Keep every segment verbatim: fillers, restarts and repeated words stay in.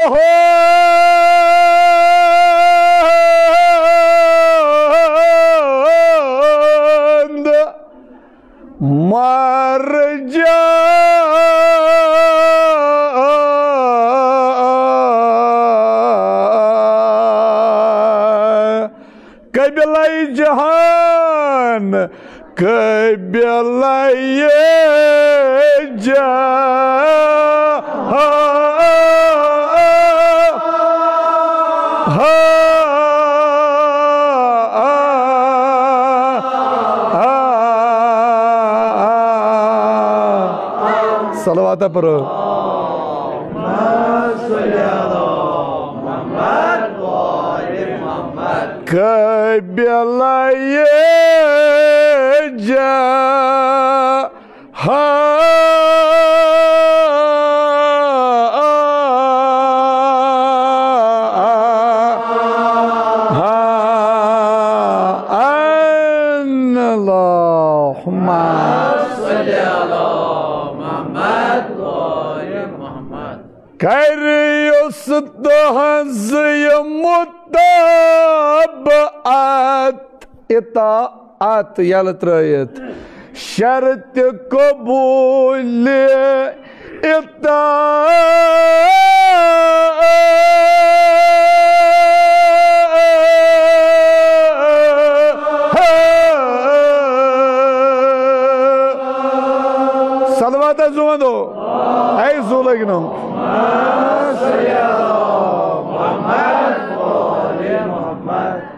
ہُنٛد مرجع۔ قبلہ جہان، قبلہ جہان۔ صلوات پرو۔ قبلہ جہان۔ اللہم صل علی محمد و آل محمد۔ کریُس تُہنٛزٕے مُطٲبقت، اطاعت یلہٕ ترٲیِتھ، شرطِ قبوٗلِ اطاعت۔ صلوات حظ وَنو۔ اے زُو لٔگۍ نو۔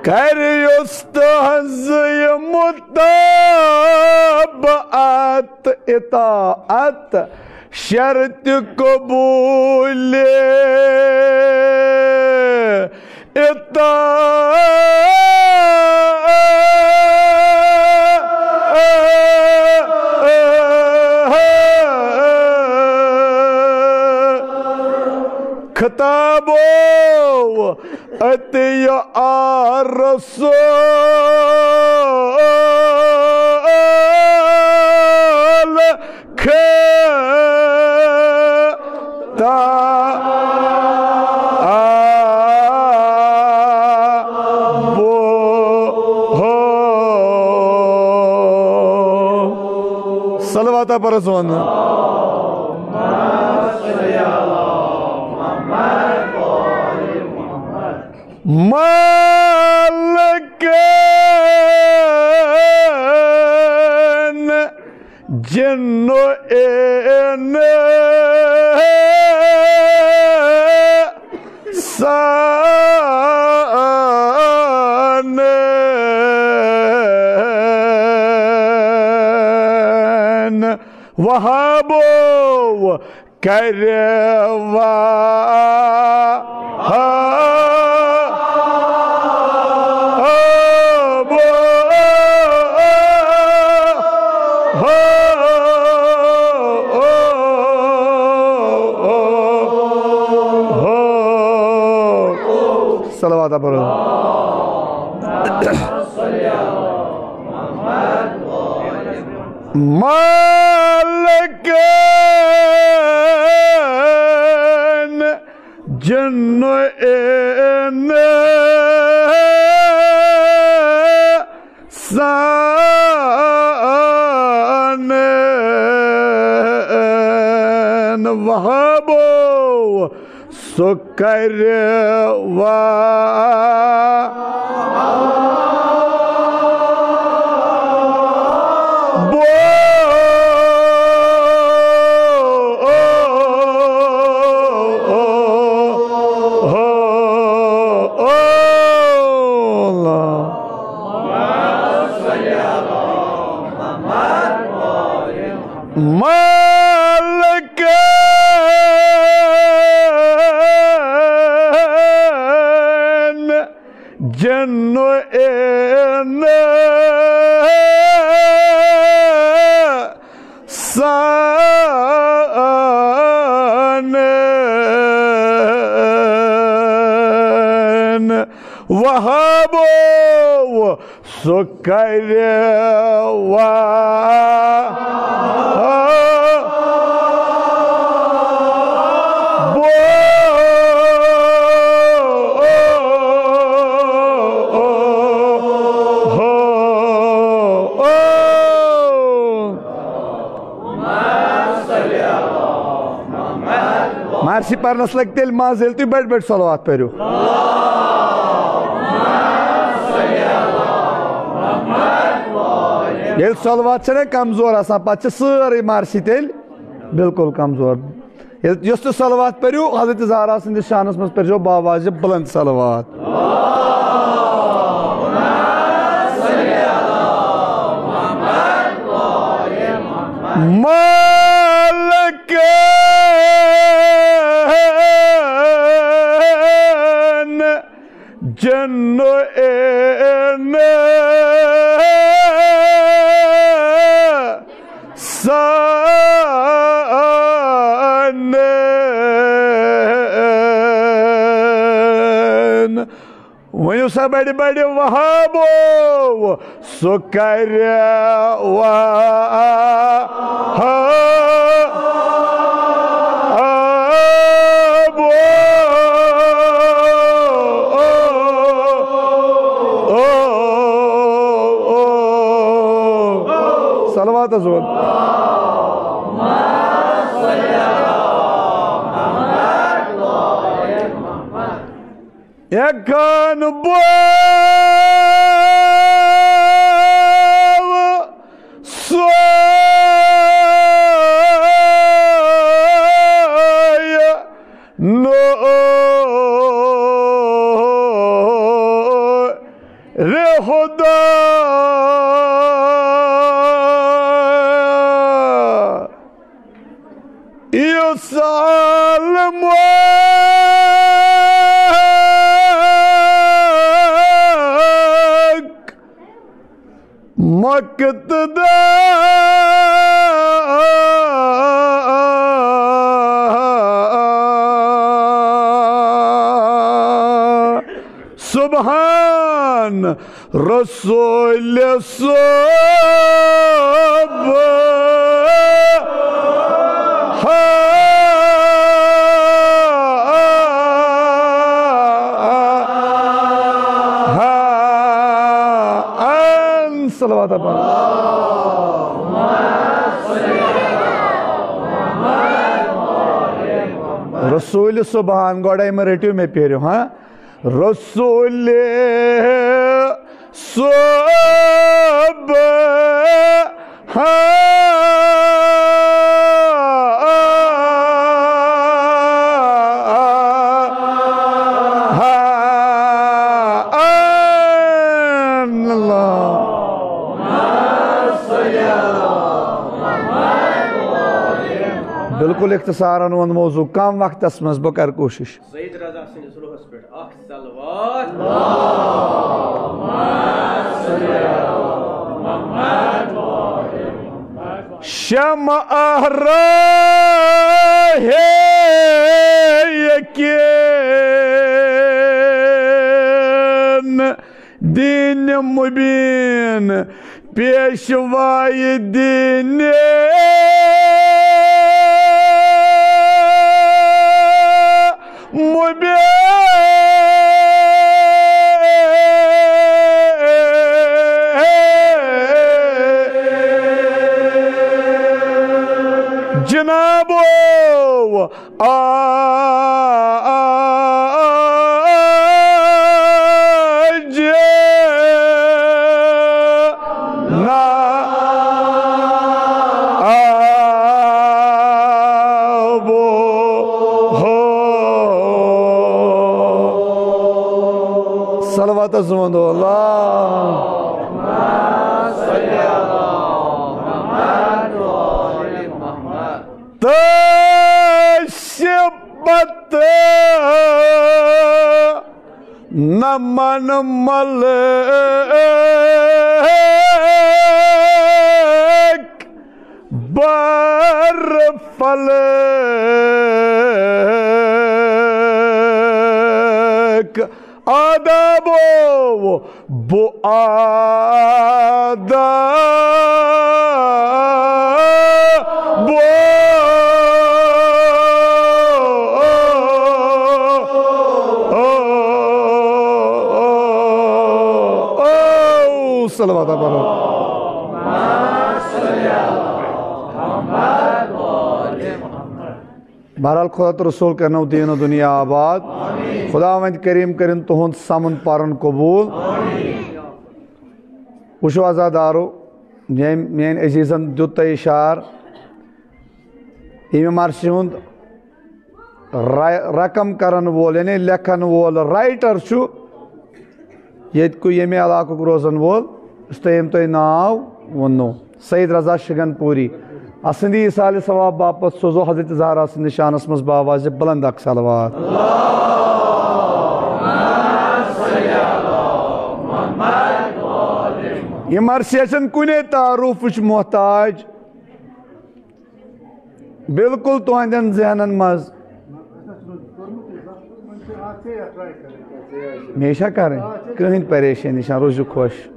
کریُس تُہنٛزٕے مُطٲبقت، اطاعت، شرطِ قبوٗلِ اطاعت۔ خطابو اطیع رسول خطابو۔ صلوات پرس ون۔ مالکن جن و انسان۔ وہابو کرِ وہاب۔ صلوات پرو۔ مالکن جن و انسان۔ وہابو سُہ کرِ وہابو۔ مالکن جن و انسان۔ وہابو سُہ کرِ وہابو۔ اسی پرنس لگہِ تیٚلہِ مزٕ، ییٚلہِ تُہۍ بٔڑۍ بٔڑۍ صلوات پٔرِو۔ ییٚلہِ صلوات چھَنہ کمزور آسان، پتہٕ چھِ سٲرٕے مرثی تیٚلہِ بالکل کمزور۔ ییٚلہِ، یُس تہِ صلوات پٔرِو، حضرت زہرا سٕنٛدِس شانس منٛز پٔرۍزیو باواز بلند صلوات۔ مالک جنو این سانن۔ ؤنِو سا بڑِ بڑِ وہابو، سُہ کرِ وہابو۔ صلوات حضور۔ اکان بو سوی نو رے خدا۔ یُس عالمُک مقتدا سبحان رسول صبح۔ صلوات پرو۔ رسول سبحان، گۄڈے مہ رٔٹِو، مےٚ پیٲرِو، ہاں؟ رسول صبح۔ بالکل اختصارن ووٚن موضوع کم وقتس منٛز، بہٕ کرٕ کوٗشش۔ سید رضا سٕنٛدِس روحس پٮ۪ٹھ اکھ صلوات۔ شمع آہرا ہے یقین دین مبین پیشوائے دین مبین۔ جنابو، آ، آ، آ، آ، جے، نا، آ، بو، ہو۔ صلوات حضور اللہ۔ تہٕ شبت نمن ملک بر فلک۔ آدابو، بو آدابو۔ صلوات پرو۔ بہرحال، خدا تہٕ رسول کرنو دین و دنیا آباد۔ خداوند کریم کرن تُہُنٛد سمن پرن قبول۔ وٕچھِو عزادارو، ییٚمۍ میٲنۍ عزیزن دیُت تۄہہِ اشار، ییٚمہِ مرثی ہُنٛد را-، رقم کرن وول، یعنی لیکھن وول، رائٹر چھُ، ییٚتہِ کُے ییٚمہِ علاقُک روزن وول، یُس تۄہہِ، ییٚمۍ تۄہہِ ناو ووٚنوُ، سید رضا شگن پوری۔ اسٕنٛدِ ایصال ثواب باپتھ سوزو حضرت زہرا سٕنٛدِس شانس منٛز باواز بلند اکھ صلوات۔ یہِ مرثیہ چھنہٕ کُنے تعارفٕچ محتاج۔ بالکل تُہنٛدٮ۪ن ذہنن منٛز۔ مےٚ چھا کرٕنۍ؟ کٕہٕنۍ پریشٲنی چھنہٕ، روٗزِو خۄش۔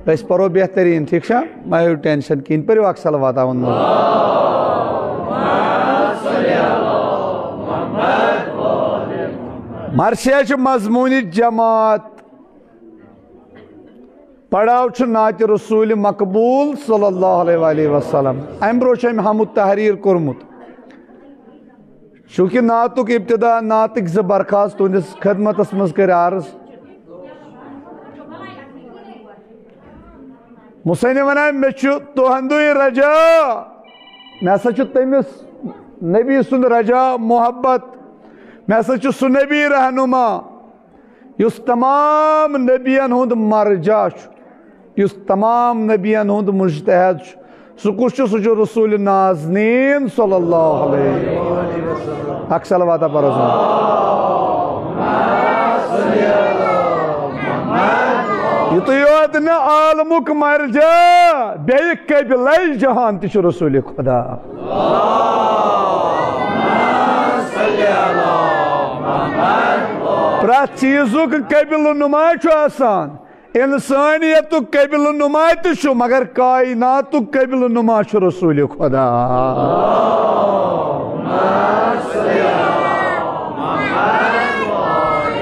أسۍ پرو بہتریٖن، ٹھیٖک چھا؟ مہ ہیٚیِو ٹینشن کِہیٖنۍ، پٔرِو اکھ صلوات آون منٛز۔ مرثیہ چھِ مضموٗنہِ جماعت۔ پڑاو چھُ نعتِ رسول مقبول صلی اللہ علیہ وآلہ وسلم۔ امہِ برونٛہہ چھُ أمۍ حمد تحریر کوٚرمُت۔ چونکہ نعتُک ابتدا، نعتٕکۍ زٕ برخاست تُہنٛدِس خدمتس منٛز کٔرۍ عرض۔ مصنف ونان، مےٚ چھُ تُہنٛدُے رجا، مےٚ ہسا چھُ تٔمِس نبی سُنٛد رجا محبت، مےٚ ہسا چھُ سُہ نبی رہنما، یُس تمام نبین ہُنٛد مرجع چھُ، یُس تمام نبین ہُنٛد مجتہد چھُ۔ سُہ کُس چھُ؟ سُہ چھُ رسول نازنین صلی اللہ علیہ وسلم۔ اکھ صلوات پرو۔ یُتُے یوت نہٕ عالمُک مرجع، بیٚیہِ قبلے جہان تہِ چھُ رسول خدا۔ پرٛٮ۪تھ چیٖزُک قبلہٕ نُما چھُ آسان۔ انسانیتُک قبلہٕ نُما تہِ چھُ، مگر کائناتُک قبلہٕ نُما چھُ رسول خدا۔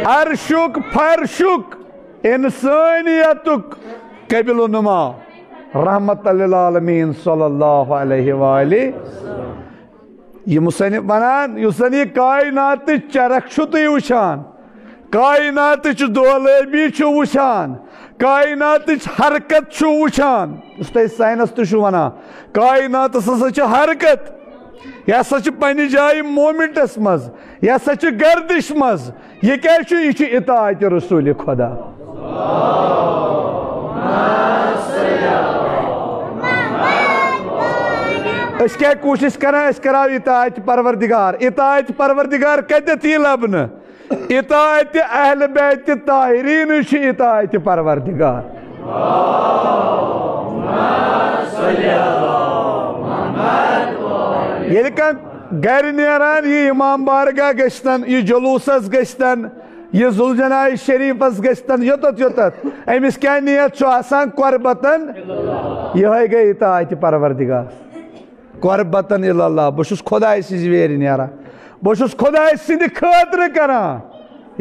عرشُک، فرشُک، انسانیتُک قبلہٕ نُما رحمت للعالمین صلی اللہ علیہ وآلہ۔ یہِ مصنف ونان، یُس زن یہِ کائناتٕچ چرخ چھُ تُہۍ وٕچھان، کائناتٕچ دولٲبی چھُ وٕچھان، کائناتٕچ حرکت چھُ وٕچھان، یُس تۄہہِ ساینس تہِ چھُ ونان، کائناتس ہسا چھِ حرکت، یہِ ہسا چھِ پننہِ جایہِ مومنٹس منٛز، یہِ ہسا چھِ گردش منٛز۔ یہِ کیٛاہ چھُ؟ یہِ چھُ اطاعت رسول خدا۔ أسۍ کیٛاہ کوٗشِش کران؟ أسۍ کرو اطاعت پروردگار۔ اطاعت پروردگار کتٮ۪تھ یی لبنہٕ؟ اطاعت اہل بیت طاہرین چھُ اطاعت پروردگار۔ ییٚلہِ کانٛہہ گرِ نیران، یہِ امام بارگاہ گٔژھتن، یہِ جلوسس گٔژھتن، یہِ ذوالجناح شریفس گٔژھتن، یوٚتتھ یوٚتتھ أمِس کیٛاہ نیت چھُ آسان؟ قربتن۔ یِہوٚے گٔے اطاعت پروردگار۔ قربتن الی اللہ، بہٕ چھُس خۄداے سٕنٛزِ ویرِ نیران، بہٕ چھُس خۄداے سٕنٛدِ خٲطرٕ کران۔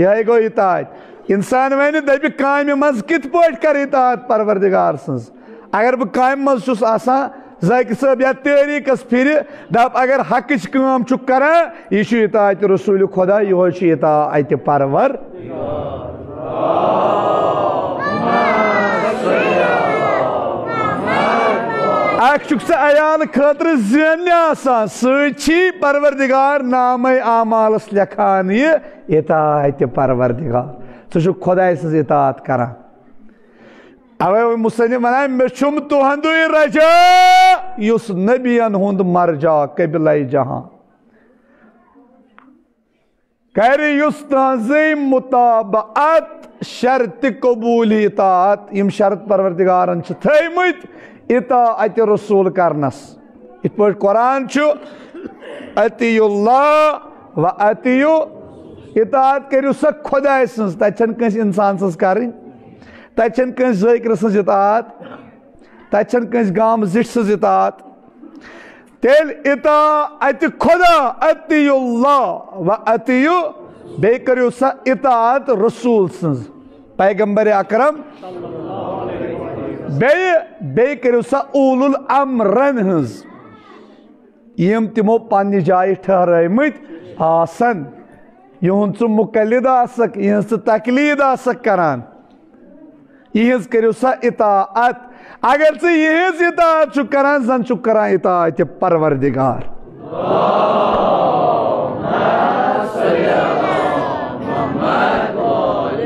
یِہوٚے گوٚو اطاعت۔ انسان ونہِ، دپہِ، کامہِ منٛز کِتھ پٲٹھۍ کرٕ اطاعت پروردگار سٕنٛز؟ اگر بہٕ کامہِ منٛز چھُس آسان، ذاکر صٲب، یا تٲریٖخس پھرِ، دپ، اگر حقٕچ کٲم چھُ کران، یہِ چھُ اطاعت رسول خدا، یِہوٚے چھُ اطاعت پرور۔ اکھ چھُکھ ژٕ عیال خٲطرٕ زیننہِ آسان، سۭتۍ چھی پروردگار نامے اعمالس لیکھان یہِ اطاعت پروردگار۔ ژٕ چھُکھ خۄداے سٕنٛز اطاعت کران۔ اوے وۄنۍ مصنف ونان، مےٚ چھُم تُہنٛدُے رجا، یُس نبین ہُنٛد مرجع قبلہ جہان۔ کرِ یُس تہنٛزٕے مطابعت، شرطِ قبوٗل اطاعت، یِم شرط پروردگارن چھِ تھٲومٕتۍ اطاعت رسول کرنس۔ یِتھ پٲٹھۍ قرآن چھُ، اطیعوا اللہ و اطیعوا، اطاعت کٔرِو سا خۄداے سٕنٛز، تتہِ چھنہٕ کٲنٛسہِ انسان سٕنٛز کرٕنۍ، تتہِ چھنہٕ کٲنٛسہِ ذٲکرٕ سٕنٛز اطاعت، تتہِ چھنہٕ کٲنٛسہِ گامہٕ زِٹھۍ سٕنٛز اطاعت۔ تیٚلہِ اطاعت خدا، اطیعوا اللہ و اطیعوا، بیٚیہِ کٔرِو سا اطاعت رسول سٕنٛز، پیغمبر اکرم، بیٚیہِ، بیٚیہِ کٔرِو سا اولو الامرن ہٕنٛز، یِم تِمو پننہِ جایہِ ٹھہرٲومٕتۍ۔ آسن، یِہُنٛد ژٕ مُقلِد آسکھ، یِہٕنٛز ژٕ تقلید آسکھ کران، یِہٕنٛز کٔرِو سا اطاعت۔ اگر ژٕ یِہٕنٛز اطاعت چھُکھ کران، زن چھُکھ کران اطاعت پروردگار۔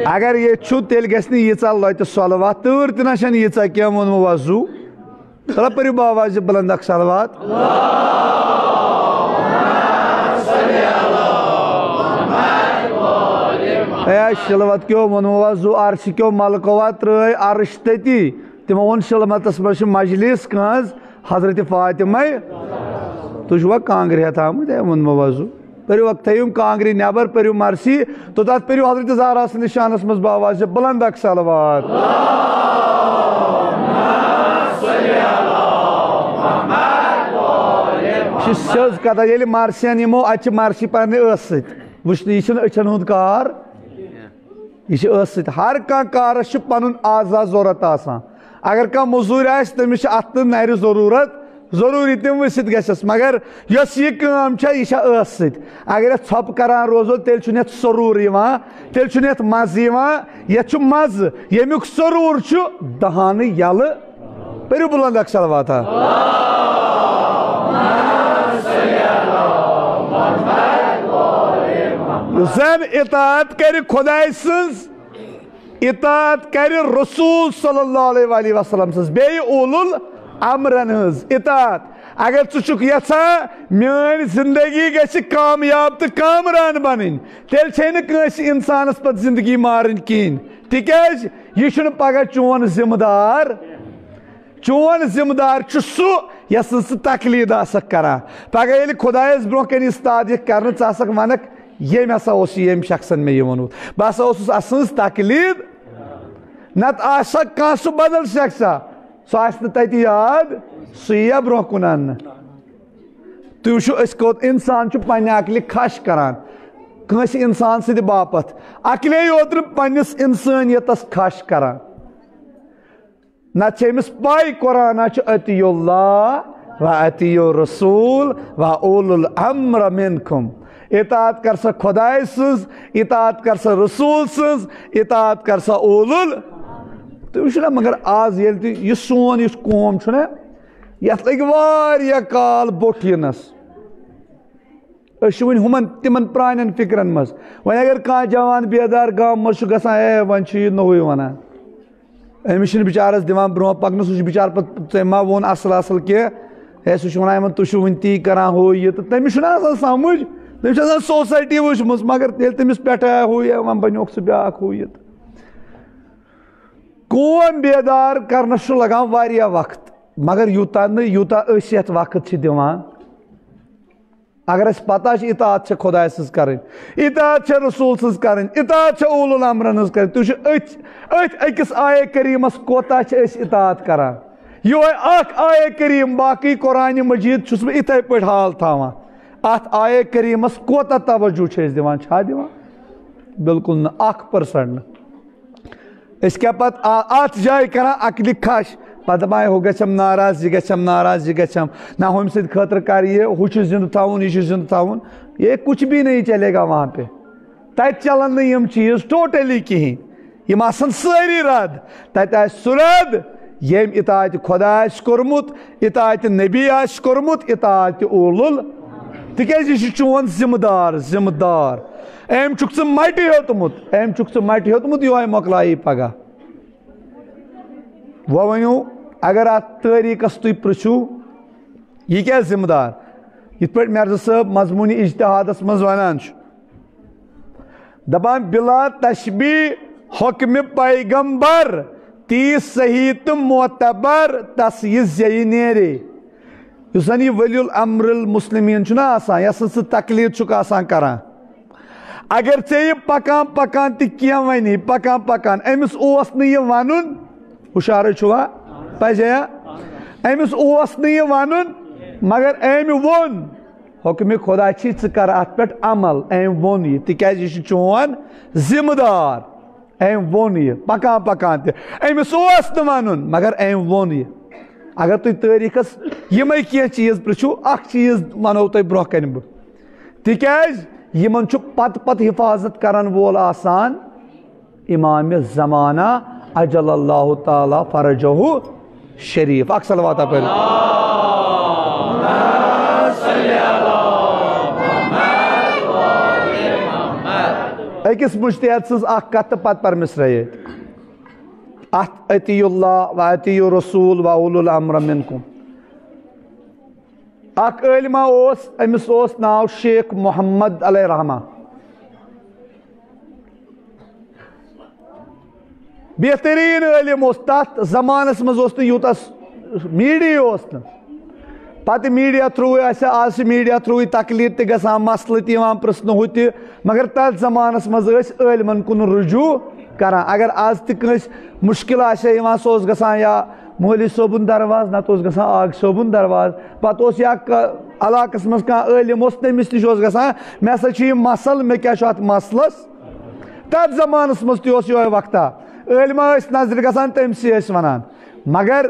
اگر یہِ چھُ، تیٚلہِ گژھِ نہٕ ییٖژاہ لۄتہِ صلوات، تۭر تہِ نہ چھنہٕ ییٖژاہ کینٛہہ، ووٚنمو وضو۔ تھوڑا پٔرِو باواز بلند اکھ صلوات۔ اے شلوت کیو ووٚنمو وضو، عرش کیو ملکوا ترٲے عرش تٔتی۔ تِمو ووٚن شلمتس منٛز چھِ مجلس کٲنٛس؟ حضرت فاطمہ۔ تُہۍ چھِوا کانٛگرِ ہٮ۪تھ آمٕتۍ؟ اے ووٚنمو وضو۔ پٔرِو اکھ تھٲیِو کانٛگرِ نٮ۪بر، پٔرِو مرثی، تہٕ تتھ پٔرِو حضرت زہرا سٕنٛدِس شانس منٛز باواز بلند اکھ صلوات۔ یہِ چھِ سیٚز کتھا، ییٚلہِ مرثین یِمو، اتہِ چھِ مرثی پرنہِ ٲسہٕ سۭتۍ۔ وٕچھ نہٕ، یہِ چھُنہٕ أچھن ہُنٛد کار۔ یہِ چھِ ٲسہٕ سۭتۍ۔ ہر کانٛہہ کارس چھُ پنُن اعضا ضروٗرت آسان۔ اگر کانٛہہ مٔزوٗرۍ آسہِ، تٔمِس چھِ اتھٕ تہٕ نرِ ضروٗرت، ضروٗری تِم ؤسِتھ گژھٮ۪س۔ مگر یۄس یہِ کٲم چھےٚ، یہِ چھےٚ ٲسہٕ سۭتۍ۔ اگر یتھ ژھۄپہٕ کران روزو، تیٚلہِ چھُنہٕ یتھ سرور یِوان، تیٚلہِ چھُنہٕ یتھ مزٕ یِوان۔ یتھ چھُ مزٕ، ییٚمیُک سرور چھُ دہانہٕ یلہٕ۔ پٔرِو بلند اکھ صلواتہ۔ یُس زن اطاعت کرِ خۄداے سٕنٛز، اطاعت کرِ رسول صلی اللہ علیہ وآلہ وسلم سٕنٛز، بیٚیہِ اولو الامرن ہٕنٛز اطاعت۔ اگر ژٕ چھُکھ یژھان میٲنۍ زندگی گژھِ کامیاب تہٕ کامران بنٕنۍ، تیٚلہِ چھے نہٕ کٲنٛسہِ انسانس پتہٕ زندگی مارٕنۍ کِہیٖنۍ، تِکیازِ یہِ چھُنہٕ پگاہ چون ذمہٕ دار۔ چون ذمہٕ دار چھُ سُہ، یَس نہٕ ژٕ تقلید آسکھ کران۔ پگاہ ییٚلہِ خۄدایَس برونٛہہ کنہِ استاد یِکھ کرنہٕ، ژٕ ہسا ونکھ، "ییٚمۍ ہسا اوس یہِ، ییٚمۍ شخصن مےٚ یہِ ووٚنمُت، بہٕ ہسا اوسُس اَتھ سٕنٛز تقلید۔" نتہٕ آسہِ سا کانٛہہ سُہ بدل شخصا، سُہ آسہِ نہٕ تَتہِ یاد، سُہ یِیا برونٛہہ کُن اننہٕ۔ تُہۍ وٕچھِو، أسۍ کوٚت انسان چھُ پننہِ عقلہِ خش کران، کٲنٛسہِ انسان سٕنٛدِ باپتھ۔ عقلے یوت نہٕ، پننِس انسٲنیتس خش کران۔ نتہٕ چھِ أمِس پَے، قرآن چھُ، "اطیعوا اللہ و اطیعوا الرسول و اولو الامر منکم"۔ اطاعت کر سا خۄداے سٕنٛز، اطاعت کر سا رسول سٕنٛز، اطاعت کر سا اولو ال-، تُہۍ وٕچھِو نا، مگر آز ییٚلہِ تہِ یہِ سون یُس قوم چھُنہ، یَتھ لٔگۍ واریاہ کال بوٚٹھ یِنَس۔ أسۍ چھِ وٕنہِ ہُمن، تِمن پرٛانٮ۪ن فِکرن منٛز۔ وۄنۍ اگر کانٛہہ جوان بیدار گامہٕ منٛز چھُ گژھان، "اے، وۄنۍ چھُ یہِ نوٚوُے وَنان"، أمِس چھِنہٕ بِچارس دِوان برونٛہہ پکنہٕ، سُہ چھُ بِچارٕ پتہٕ، "ژےٚ ما ووٚن اصل اصل کینٛہہ؟" ہے، سُہ چھُ وَنان یِمن، "تُہۍ چھِو وٕنہِ تی کران، ہُہ یہِ"، تہٕ تٔمِس چھُنہٕ آسان سمجھ، تٔمِس چھِ آسان سوسایٹی وٕچھمٕژ، مگر ییٚلہِ تٔمِس پٮ۪ٹھٕ آے ہُہ یہِ، وۄنۍ بنیوکھ سُہ بیٛاکھ ہُہ یہِ تہٕ۔ قوم بیدار کرنس چھُ لگان واریاہ وقت، مگر یوٗتاہ نہٕ، یوٗتاہ أسۍ یتھ وقت چھِ دِوان۔ اگر اسہِ پتہ چھِ اطاعت چھِ خۄداے سٕنٛز کرٕنۍ، اطاعت چھِ رسول سٕنٛز کرٕنۍ، اطاعت چھِ اولو الامرن ہٕنٛز کرٕنۍ، تُہۍ چھِ أتھۍ، أتھۍ أکِس آیے کریٖمس کوتاہ چھِ أسۍ اطاعت کران؟ یِہوٚے اکھ آیے کریم، باقٕے قرآنِ مجیٖد چھُس بہٕ اِتھے پٲٹھۍ حال تھاوان۔ اتھ آیے کریٖمس کوتاہ توجہ چھِ أسۍ دِوان؟ چھا دِوان؟ بالکل نہٕ، اکھ پٔرسنٹ نہٕ۔ أسۍ کیٛاہ پتہٕ آ-، اتھ جایہِ کران عقلہِ خش، پتہٕ دپان، "ہے، ہُہ گژھٮ۪م ناراض، یہِ گژھٮ۪م ناراض، یہِ گژھٮ۪م، نہ، ہُمہِ سٕنٛدِ خٲطرٕ کر یہِ، ہُہ چھُ زِندٕ تھاوُن، یہِ چھُ زِندٕ تھاوُن"۔ یہ کچھ بھی نہیں چلے گا وہاں پہ۔ تتہِ چلن نہٕ یِم چیٖز ٹوٹلی کِہیٖنۍ۔ یِم آسن سٲری رد۔ تتہِ آسہِ سُہ رد، ییٚمۍ اطاعت خۄدا آسہِ کوٚرمُت، اطاعت نبی آسہِ کوٚرمُت، اطاعت اولُل۔ تِکیٛازِ یہِ چھُ چون ذمہٕ دار، ذمہٕ دار۔ أمۍ چھُکھ ژٕ مٹہِ ہیوٚتمُت، أمۍ چھُکھ ژٕ مٹہِ ہیوٚتمُت، یِہوٚے مۄکلایی پگاہ۔ وۄنۍ ؤنِو، اگر اتھ تٲریٖخس تُہۍ پرژھِو، یہِ کیٛاہ ذمہٕ دار؟ یِتھ پٲٹھۍ مرزا صٲب مضموٗنِ اجتہادس منٛز ونان چھُ، دپان، "بلا تشبیہ حکم پیغمبر، تی صحیح تہٕ معتبر، تس یہِ زیٚیہِ نیرے۔" یُس زن یہِ ولی الامر المسلمین چھُنہ آسان، یس نہٕ ژٕ تقلید چھُکھ آسان کران، اگر ژےٚ یہِ پکان پکان تہِ کینٛہہ ونی، پکان پکان، أمِس اوس نہٕ یہِ ونُن، ہُشارٕے چھُوا؟ پزیا؟ أمِس اوس نہٕ یہِ ونُن، مگر أمۍ ووٚن۔ حکمِ خدا چھی، ژٕ کر اتھ پٮ۪ٹھ عمل۔ أمۍ ووٚن یہِ، تِکیازِ یہِ چھُ چون ذمہٕ دار۔ أمۍ ووٚن یہِ پکان پکان تہِ۔ أمِس اوس نہٕ ونُن، مگر أمۍ ووٚن یہِ۔ اگر تُہۍ تٲریٖخس یِمے کینٛہہ چیٖز پرژھِو، اکھ چیٖز ونو تۄہہِ برونٛہہ کنہِ بہٕ۔ تِکیازِ یِمن چھُ پتہٕ پتہٕ حفاظت کرن وول آسان امام زمانہ عجل اللہ تعالیٰ فرجہ شریف۔ اکھ صلوات پٔرِو۔ أکِس مجتہد سٕنٛز اکھ کتھ تہٕ پتہٕ پرمس رٲیِتھ۔ اتھ اطیعوا اللہ و اطیعوا الرسول و اولی الامر منکم۔ اکھ عٲلمہ اوس، أمِس اوس ناو شیخ محمد علیہ رحمہ۔ بہتریٖن عٲلم اوس۔ تتھ زمانس منٛز اوس نہٕ یوٗتاہ س-، میٖڈیا اوس نہٕ۔ پتہٕ میٖڈیا تھرٛوٗ آسہِ، آز چھِ میٖڈیا تھرٛوٗ تقلید تہِ گژھان، مسلہٕ تہِ یِوان پرژھنہٕ ہُہ تہِ، مگر تتھ زمانس منٛز ٲسۍ عٲلمن کُن رجوع کران۔ اگر آز تہِ کٲنٛسہِ مُشکل آسہِ ہا یِوان، سُہ اوس گژھان یا مولوی صٲبُن درواز، نتہٕ اوس گژھان آغ صٲبُن درواز۔ پتہٕ اوس یا ک-، علاقس منٛز کانٛہہ عٲلم اوس، تٔمِس نِش اوس گژھان، "مےٚ ہسا چھُ یہِ مسلہٕ، مےٚ کیٛاہ چھُ اتھ مسلس؟" تتھ زمانس منٛز تہِ اوس یِہوے وقتہ، عٲلمہ ٲسۍ نظرِ گژھان، تٔمۍ سٕے ٲسۍ ونان۔ مگر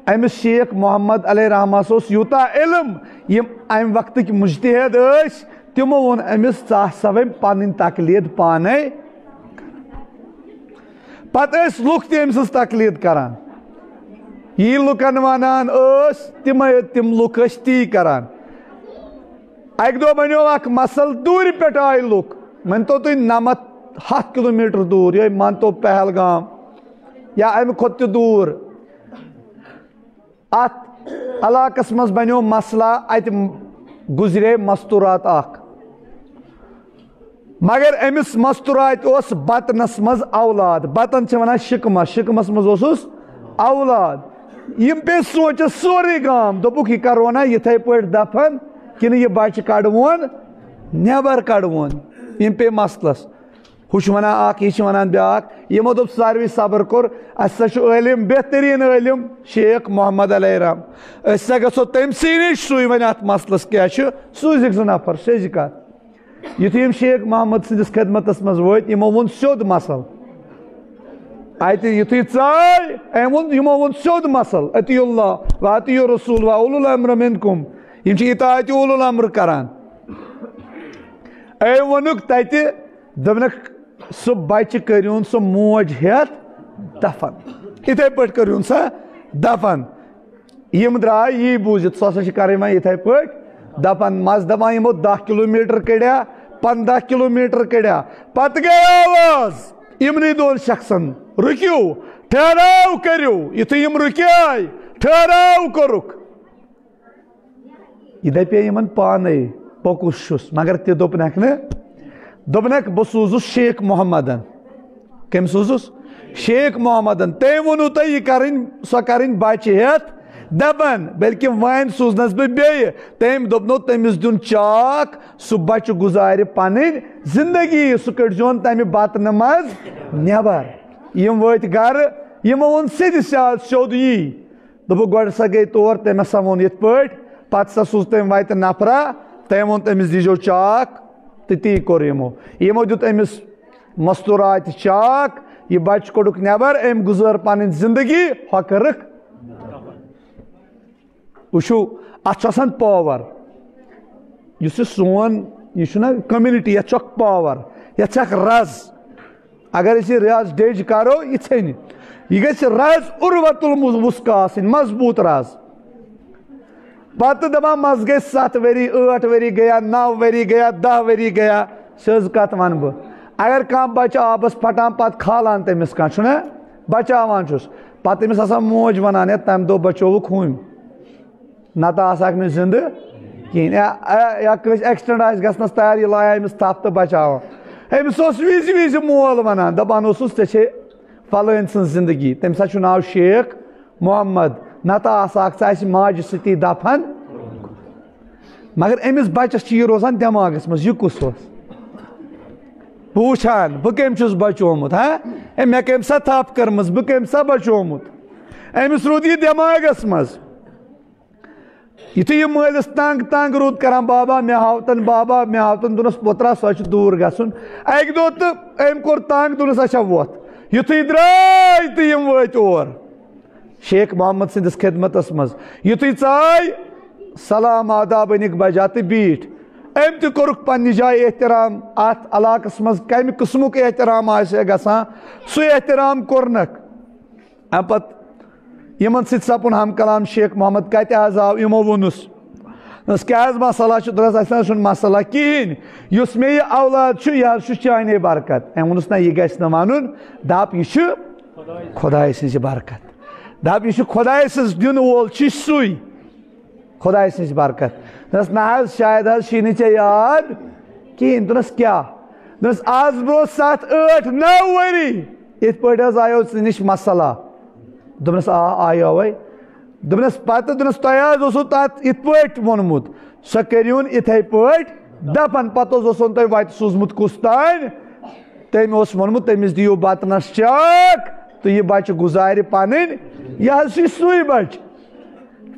أمِس شیخ محمد علیہ رحمس اوس یوٗتاہ علم، یِم امہِ وقتٕکۍ مجتہد ٲسۍ، تِمو ووٚن أمِس، "ژٕ ہسا وۄنۍ پنٕنۍ تقلید پانے۔" پتہٕ ٲسۍ لُکھ تہِ أمۍ سٕنٛز تقلید کران۔ یی لُکن ونان ٲس، تِمے، تِم لُکھ ٲسۍ تی کران۔ اکہِ دۄہ بنیو اکھ مسلہٕ، دوٗرِ پٮ۪ٹھ آے لُکھ، مٲنتو تُہۍ نمتھ ہتھ کلوٗمیٹر دوٗر، یِہوٚے مانتو پہلگام یا امہِ کھۄتہٕ تہِ دوٗر۔ اتھ علاقس منٛز بنیو مسلہٕ، اتہِ گُزرے مستورات اکھ۔ مگر أمِس مستوراتہِ اوس بطنس منٛز اولاد۔ بطن چھِ ونان شکمس، شکمس منٛز اوسُس اولاد۔ یِم پیٚیہِ سونٛچس سورُے گام، دوٚپُکھ، "یہِ کرون نا یِتھے پٲٹھۍ دفن، کِنہٕ یہِ بچہِ کڑوون نٮ۪بر کڑوون؟" یِم پیٚیہِ مسلس۔ ہُہ چھُ ونان اکھ، یہِ چھُ ونان بیٛاکھ۔ یِمو دوٚپ، ساروٕے صبر کوٚر، اسہِ ہسا چھُ عٲلم، بہتریٖن عٲلم شیخ محمد علیہ رحم۔ أسۍ ہسا گژھو تٔمۍ سٕے نِش، سُے ونہِ اتھ مسلس کیٛاہ چھُ، سوٗزِکھ زٕ نفر، سیٚزِ کتھ۔ یُتھُے یِم شیخ محمد سٕنٛدِس خدمتس منٛز وٲتۍ، یِمو ووٚن سیوٚد مسلہٕ۔ اتہِ یُتھُے ژاے، أمۍ ووٚن، یِمو ووٚن سیوٚد مسلہٕ، "اطیعوا اللہ و اطیعوا الرسول و اولی الامر منکم"۔ یِم چھِ اطاعت اولی الامر کران۔ أمۍ ووٚنُکھ تتہِ، دوٚپنکھ، "سُہ بچہِ کٔرِوُن سُہ موج ہٮ۪تھ دفن، یِتھے پٲٹھۍ کٔرِوُن سۄ دفن۔" یِم درٛاے یی بوٗزِتھ، سُہ ہسا چھِ کرٕنۍ وۄنۍ یِتھے پٲٹھۍ دفن۔ مس دپان یِمو دَہ کِلوٗ میٖٹر کٔڑیا، پنٛداہ کِلوٗ میٖٹر کٔڑیا۔ پتہٕ گٔے آواز یِمنٕے دۄن شخصن، "رُکِو، ٹھہراو کٔرِو۔" یُتھُے یِم رُکے، ٹھہراو کوٚرُکھ۔ یہِ دپے یِمن پانے، "بہٕ کُس چھُس؟" مگر تہِ دوٚپنکھ نہٕ۔ دوٚپنکھ، "بہٕ سوٗزُس شیخ محمدن۔" کٔمۍ سوٗزُس؟ شیخ محمدن۔ تٔمۍ ووٚنوُ تۄہہِ یہِ کرٕنۍ، سۄ کرٕنۍ بچہِ ہٮ۪تھ دفن، بلکہِ وۄنۍ سوٗزنس بہٕ بیٚیہِ۔ تٔمۍ دوٚپنو، تٔمِس دیُن چاک، سُہ بچہِ گُزارِ پنٕنۍ زندگی، سُہ کٔڑزِہون تمہِ بطنہٕ منٛز نٮ۪بر۔ یِم وٲتۍ گرٕ، یِمو ووٚن سیٚدِ سیاد سیوٚد یی۔ دوٚپُکھ، "گۄڈٕ سا گٔے تور، تٔمۍ ہسا ووٚن یِتھ پٲٹھۍ، پتہٕ سا سوٗز تٔمۍ وتہِ نفرا، تٔمۍ ووٚن تٔمِس، 'دیٖزیو چاک تہٕ تی کوٚر یِمو۔" یِمو دیُت أمِس مستوراتہِ چاک، یہِ بچہِ کوٚڑُکھ نٮ۪بر، أمۍ گُزٲر پنٕنۍ زندگی، ہۄ کٔرٕکھ۔ وٕچھِو، اتھ چھُ آسان پاور۔ یُس یہِ سون، یہِ چھُنہ community، یتھ چھُ اکھ پاور، یتھ چھِ اکھ رز۔ اگر أسۍ یہِ رز ڈیٚج کرو، یہِ ژھیٚنہِ۔ یہِ گژھِ رز عروة الوثقی آسٕنۍ، مضبوٗط رز۔ پتہٕ دپان، منٛزٕ گٔے ستھ ؤری، ٲٹھ ؤری گٔیا، نو ؤری گٔیا، دَہ ؤری گٔیا، سیٚز کتھ ونہٕ بہٕ۔ اگر کانٛہہ بچہٕ آبس پھٹان، پتہٕ کھالان تٔمِس کانٛہہ، چھُنہ بچاوان چھُس، پتہٕ تٔمِس آسان موج ونان، "ہے، تمہِ دۄہ بچووُکھ ہُمۍ۔" نتہٕ آسہٕ ہاکھ نہٕ زِندٕ کِہیٖنۍ۔ یا، یا، یا کٲنٛسہِ accident آسہِ گژھنَس تیار، یہِ لایہِ أمِس تھپھ تہٕ بچاوان۔ أمِس اوس وِزِ وِزِ مول وَنان، دَپان اوسُس، "ژےٚ چھے فلٲنۍ سٕنٛز زِندگی، تٔمِس ہا چھُ ناو شیخ محمد، نتہٕ آسہٕ ہاکھ ژٕ اَسہِ ماجہِ سۭتی دفن۔" مگر أمِس بچس چھُ یہِ روزان دٮ۪ماغس منٛز، یہِ کُس اوس؟ بہٕ وٕچھان، بہٕ کٔمۍ چھُس بچومُت، ہا؟ ہے، مےٚ کٔمۍ سا تھپھ کٔرمٕژ، بہٕ کٔمۍ سا بچومُت؟ أمِس روٗد یہِ دٮ۪ماغس منٛز۔ یُتھُے یہِ مٲلِس تنٛگ تنٛگ روٗد کران، "بابا، مےٚ ہاوتن، بابا، مےٚ ہاوتن"، دوٚپنَس، "پوترا، سُہ چھُ دوٗر گژھُن۔" اَکہِ دۄہ تہٕ أمۍ کوٚر تنٛگ، دوٚپنَس، "اچھا، وۄتھ۔" یُتھُے درٛاے تہٕ یِم وٲتۍ اور شیخ محمد سٕنٛدِس خدمتس منٛز۔ یُتھُے ژاے، سلام آداب أنِکھ بجا تہٕ بیٖٹھۍ۔ أمۍ تہِ کوٚرُکھ پننہِ جایہِ احترام۔ اتھ علاقس منٛز کمہِ قٕسمُک احترام آسہِ گژھان، سُہ احترام کوٚرنکھ۔ امہِ پتہٕ یِمن سۭتۍ سپُن ہم کلام شیخ محمد، کتہِ حظ آو، یِمو ووٚنُس۔ دوٚپنس، کیٛاہ حظ مسئلہ چھُ؟ دوٚپنس، اسہِ نہ حظ چھُنہٕ مسئلہ کِہیٖنۍ، یُس مےٚ یہِ اولاد چھُ، یہِ حظ چھُ چانے برکت۔ أمۍ ووٚنُس، نہ، یہِ گژھِ نہٕ ونُن، دپ، یہِ چھُ خدایہِ سٕنٛزِ برکت۔ دپ، یہِ چھُ خدایہِ سٕنٛز دِنہٕ وول چھُ سُے۔ خدایہِ سٕنٛز برکت۔ دوٚپنس، نہ حظ، شاید حظ چھُے نہٕ ژےٚ یاد کِہیٖنۍ۔ دوٚپنس، کیٛاہ؟ دوٚپنس، از برونٛہہ ستھ، ٲٹھ، نو ؤری یِتھ پٲٹھۍ حظ آیو ژٕ نِش مسئلہ۔ دوٚپنس، آ، آیوے۔ دوٚپنس، پتہٕ، دوٚپنس، تۄہہِ حظ اوسوٕ تتھ یِتھ پٲٹھۍ ووٚنمُت، سۄ کٔرِہُن یِتھے پٲٹھۍ دفن۔ پتہٕ حظ اوسُن تۄہہِ وتہِ سوٗزمُت کُس تام، تٔمۍ اوس ووٚنمُت، تٔمِس دِیِو بتہٕ نس چاک تہٕ یہِ بچہٕ گُزارِ پنٕنۍ، یہِ حظ چھُ سُے بچہٕ۔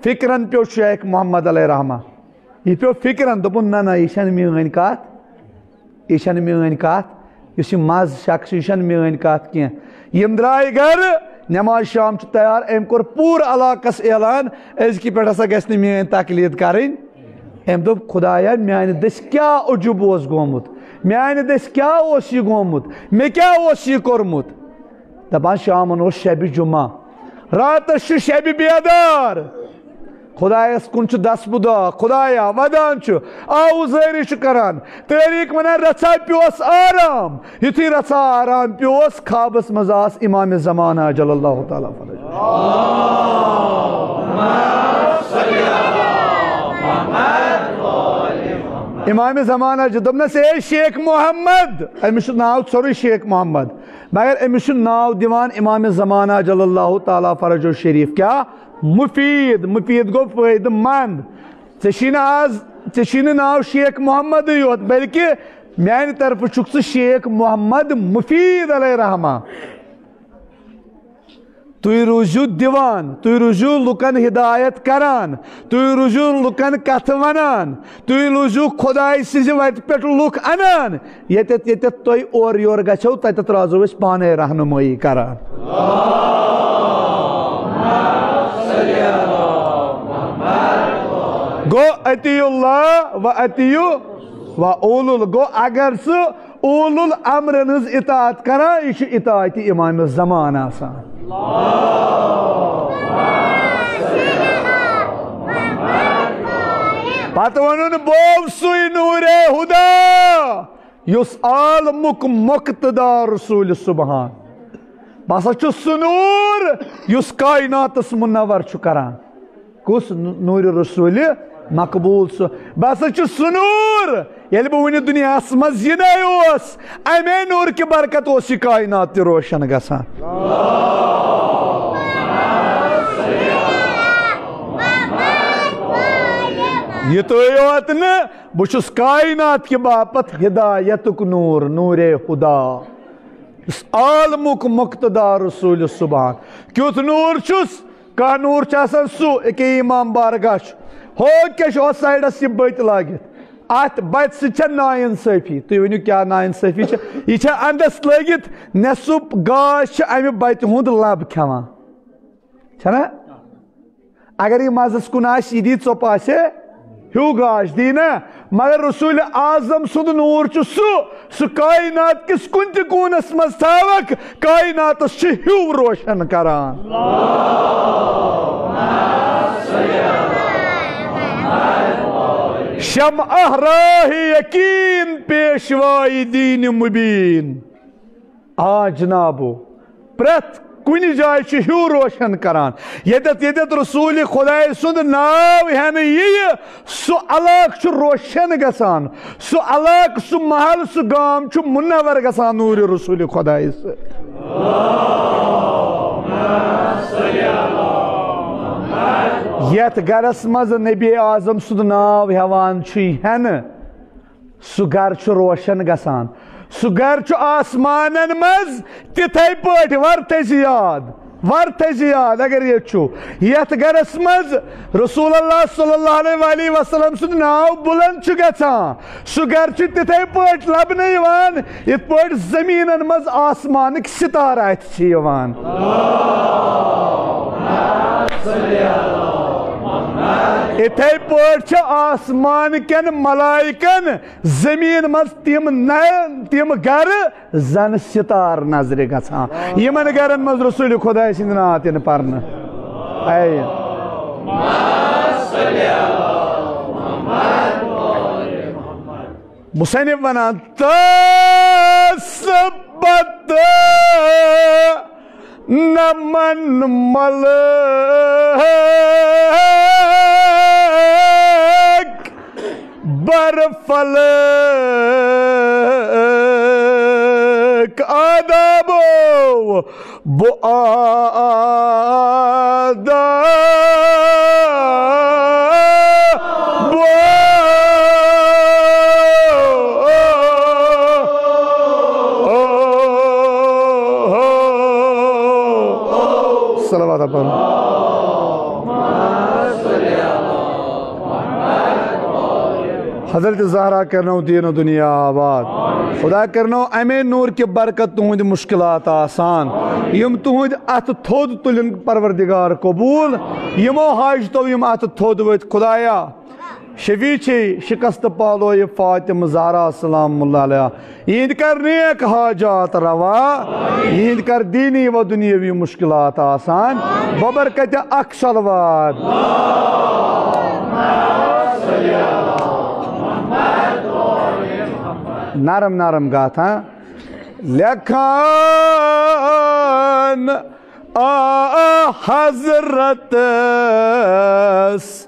فکرن پیوٚو شیخ محمد علیہ رحمہ، یہِ پیوٚو فکرن، دوٚپُن، نہ، نہ، یہِ چھنہٕ میٲنۍ کتھ، یہِ چھنہٕ میٲنۍ کتھ، یُس یہِ مز شخص چھُ، یہِ چھنہٕ میٲنۍ کتھ کینٛہہ۔ یِم درٛاے گرٕ، نماز شام چھُ تیار، أمۍ کوٚر پوٗرٕ علاقس اعلان، أزکہِ پٮ۪ٹھ ہسا گژھِ نہٕ میٲنۍ تقلید کرٕنۍ۔ أمۍ دوٚپ، خدایا، میانہِ دٔسۍ کیٛاہ عجب اوس گوٚمُت؟ میانہِ دٔسۍ کیٛاہ اوس یہِ گوٚمُت؟ مےٚ کیٛاہ اوس یہِ کوٚرمُت؟ دپان، شامن اوس شبِ جمعہ، راتس چھُ شبِ بیدار۔ خدایس کُن چھُ دسبہٕ دعا، خدایا، ودان چھُ، آوُزٲری چھُ کران، تٲریٖخ ونان، رژھا پیوس آرام۔ یُتھُے رژھا آرام پیوس، خوابس منٛز آس امام زمانہ جل اللہ تعالیٰ فرج۔ امام زمانہ چھُ دوٚپنس، اے شیخ محمد، أمِس چھُ ناو ژھوٚرُے شیخ محمد، مگر أمِس چھُ ناو دِوان امام زمانہ جل اللہ تعالیٰ فرجو شریف۔ کیٛاہ؟ مفید۔ مفید گوٚو فٲیدٕ مند۔ ژےٚ چھی نہٕ آز، ژےٚ چھی نہٕ ناو شیخ محمدٕے یوت، بلکہِ میانہِ طرفہٕ چھُکھ ژٕ شیخ محمد مفید علیہ رحمہ۔ تُہۍ روٗزِو دِوان، تُہۍ روٗزِو لُکن ہدایت کران، تُہۍ روٗزِو لُکن کتھٕ ونان، تُہۍ روٗزِو خدایہِ سٕنٛزِ وتہِ پٮ۪ٹھ لُکھ انان۔ ییٚتٮ۪تھ، ییٚتٮ۪تھ تُہۍ اورٕ یورٕ گژھو، تتٮ۪تھ روزو أسۍ پانے رہنمٲیی کران۔ گوٚو، اطیعوا اللہ و اطیعوا و اولو الامر، گوٚو، اگر سُہ اولو الامرن ہٕنٛز اطاعت کران، یہِ چھُ اطاعتِ امام زمان آسان۔ پتہٕ ووٚنُن، بہٕ سُے نورِ ہدا، یُس عالمُک مقتدا رسول سبحان۔ بہٕ ہسا چھُس سُہ نوٗر یُس کائناتس منور چھُ کران۔ کُس؟ نوٗرِ رسول مقبول سُہ۔ بہٕ ہسا چھُس سُہ نوٗر، ییٚلہِ بہٕ وُنہِ دُنیاہس منٛز زِندے اوس، امے نوٗر کہِ برکت اوس یہِ کائنات تہِ روشن گژھان۔ یِتُے یوت نہٕ، بہٕ چھُس کائنات کہِ باپتھ ہدایتُک نوٗر، نورِ ہدا، یُس عالمُک مقتدا رسول سبحان۔ کیُتھ نوٗر چھُس؟ کانٛہہ نوٗر چھُ آسان سُہ، أکے امام بارگاہ چھُ، ہُہ کیٛاہ چھُ اَتھ سایڈس یہِ بٔتۍ لٲگِتھ؟ اَتھ بتہِ سۭتۍ چھےٚ ناانصٲفی۔ تُہۍ ؤنِو، کیٛاہ ناانصٲفی چھےٚ؟ یہِ چھےٚ اندس لٲگِتھ، نٮ۪صٕف گاش چھِ امہِ بتہِ ہُنٛد لب کھٮ۪وان، چھےٚ نا؟ اگر یہِ مزس کُن آسہِ، یہِ دی ژوٚپ آسہِ ہیوٗ گاش، دی نا؟ مگر رسول اعظم سُنٛد نوٗر چھُ سُہ، سُہ کائنات کِس کُنہِ تہِ کوٗنس منٛز تھاوکھ، کائناتس چھُ ہیوٗ روشن کران۔ شمعہ راہِ یقین پیشوائے دین مبین۔ آ جنابو، پرٛٮ۪تھ کُنہِ جایہِ چھُ ہیوٗ روشن کران۔ ییٚتٮ۪تھ، ییٚتٮ۪تھ رسول خدایہِ سُنٛد ناو ہٮ۪نہٕ یِیہِ، سُہ علاقہٕ چھُ روشن گژھان، سُہ علاقہٕ، سُہ محل، سُہ گام چھُ منور گژھان نوٗرِ رسول خدایہِ سۭتۍ۔ یتھ گرس منٛز نبی اعظم سُنٛد ناو ہٮ۪وان چھُ ہٮ۪نہٕ، سُہ گرٕ چھُ روشن گژھان۔ سُہ گرٕ چھُ آسمانن منٛز تِتھے پٲٹھۍ، ورتھے زِ یاد، ورتھے زِ یاد۔ اگر ییٚتہِ چھُ، یتھ گرس منٛز رسول اللہ صلی اللہ علیہ وآلہ وسلم سُنٛد ناو بُلند چھُ گژھان، سُہ گرٕ چھُ تِتھے پٲٹھۍ لبنہٕ یِوان، یِتھ پٲٹھۍ زٔمیٖنن منٛز آسمانٕکۍ ستارٕ اَتھِ چھِ یِوان۔ اِتھے پٲٹھۍ چھِ آسمان کٮ۪ن ملائکن زٔمیٖن منٛز تِم نہ-، تِم گرٕ زن ستار نظرِ گژھان۔ یِمن گرن منٛز رسول خداے سٕنٛدۍ نعت یِن پرنہٕ۔ اے۔ مصنف ونان، تس پتہٕ نمن ملک بر فلک آدابو بو آدا بو۔ صلوات پڑھو۔ حضرت زہرا کرنو دین و دنیا آباد۔ خدا کرنو امے نور کہِ برکت تُہنٛدۍ مشکلات آسان۔ یِم تُہنٛدۍ اتھٕ تھوٚد تُلن پروردگار قبول۔ یِمو حاجتو یِم اتھٕ تھوٚد ؤتھۍ، خدایا، شفیع چھے شکست پالویہِ فاطمہ زہرا سلام اللہ علیہا۔ یِہِنٛدۍ کر نیک حاجات روا، یِہِنٛدۍ کر دینی و دنیاوی مشکلات آسان۔ ببرکتِ اکھ صلوات۔ نرم نرم گاتھ، ہاں۔ لیکھان آ حضرتس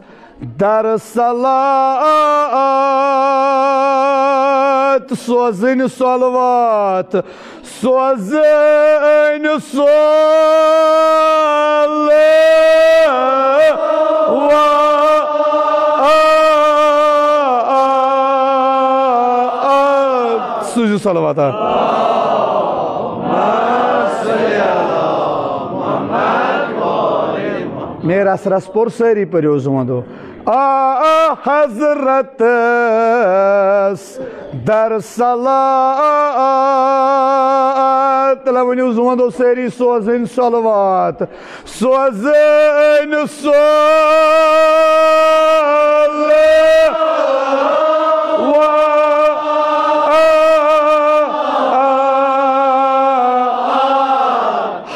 در صلات، سوزٕنۍ صلوات، سوزٕنۍ صلوات۔ سوٗزِو صلوات۔ مے رس رس پوٚر، سٲری پٔرِو زوندو۔ آ حضرتس در صلات۔ تیٚلہِ ؤنِو زوندو سٲری، سوزٕنۍ صلوات، سوزٕنۍ صلوات۔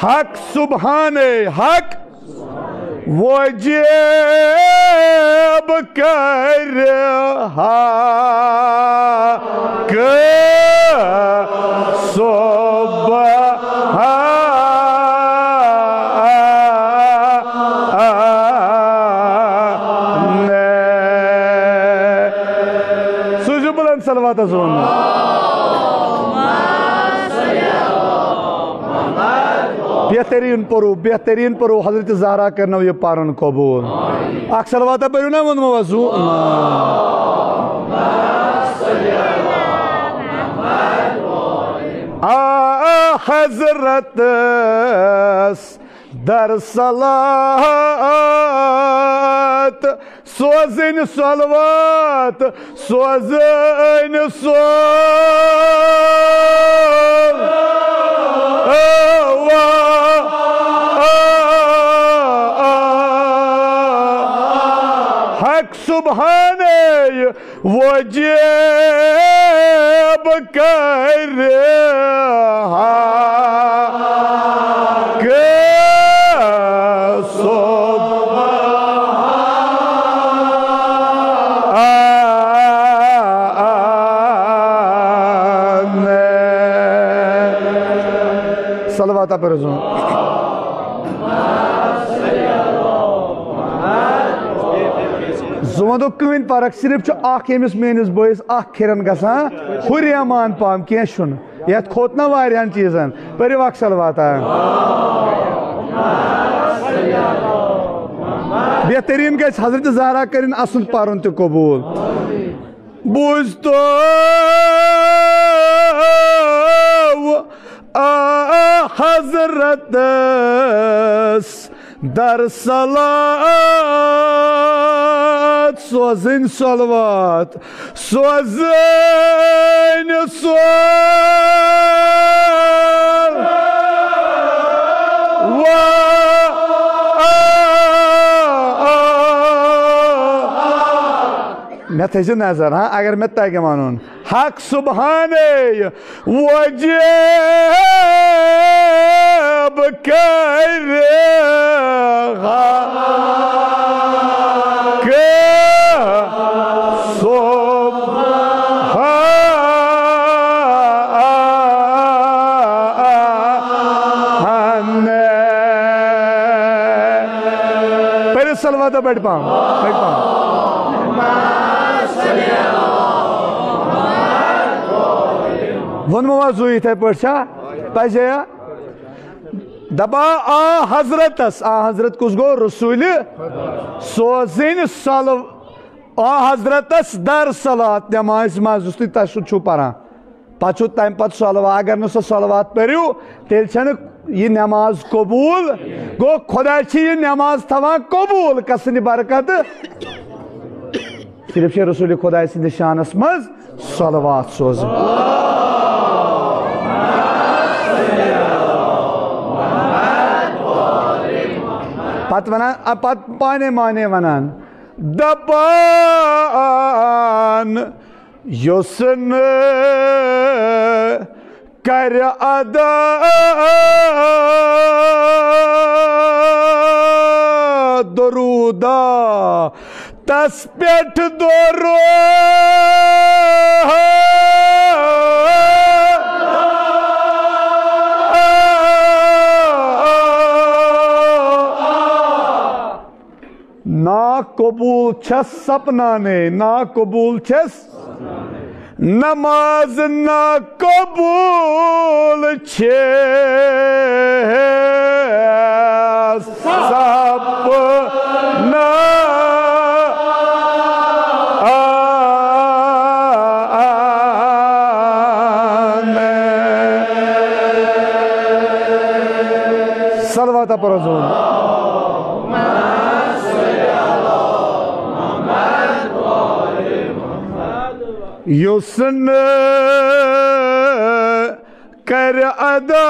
حق سبحانے حق وجیب کرِ حق سبحان۔ سوٗزِو بلند صلواتس ووٚن۔ بہترین پرو، بہترین پرو، حضرت زہرا کرنو یہِ پرن قبول۔ اکھ صلواتہ پٔرِو نا، ووٚنمو وضو۔ آ حضرتس در صلات، سوزٕنۍ صلوات، سوزٕنۍ صلوات۔ حق سبحانے وجیب کرِ حق سبحان۔ صلوات پر زون۔ زوندو کٕہٕنۍ فرق، صرف چھُ اکھ ییٚمِس میٲنِس بٲیِس اکھ کھِرن گژھان ہُریمان پہم، کینٛہہ چھُنہٕ۔ یتھ کھوٚت نہ واریاہن چیٖزن۔ پٔرِو اکھ صلواتہ۔ بہتریٖن گژھِ حضرت زہرا کٔرِن اسُنٛد پرُن تہِ قبوٗل۔ بوٗزتو آ حضرتس در صلات، سوزٕنۍ صلوات، سوزٕنۍ صلوات۔ یتھ تھٲیزِ نظر، ہاں، اگر مےٚ تگہِ ونُن۔ حق سبحانے وجب کرِ حق سبحانے۔ پٔرِو صلوات بٔڑۍ پہم، بٔڑۍ پہم۔ ووٚنمو حظ زُو یِتھَے پٲٹھۍ چھا؟ پَزے یا؟ دَپان آ حضرتس، آ حضرت کُس گوٚو؟ رسوٗلِ سوزٕنۍ صلو-، آ حضرتس در صلوات نمازِ منٛز یُس تُہۍ تۄہہِ سُہ چھُو پَران۔ پَتہٕ چھُو تَمہِ پَتہٕ صلوات، اگر نہٕ سۄ صلوات پٔرِو، تیٚلہِ چھَنہٕ یہِ نماز قبوٗل۔ گوٚو، خۄداے چھِ یہِ نماز تھاوان قبوٗل، کَسٕنہِ برکتہٕ؟ صرف چھِ رسول خۄداے سٕنٛدِس شانَس منٛز صلوات سوزٕنۍ۔ پَتہٕ وَنان، اَ، پَتہٕ پانے مانے وَنان، دَپان یُس نہٕ کرِ ادا درودا، تس پٮ۪ٹھ درودا۔ نا قبول چھس سپنانے، نا قبول چھس نماز، نا قبول چھس سپنا۔ صلوات پرو زون۔ یُس نہٕ کرِ ادا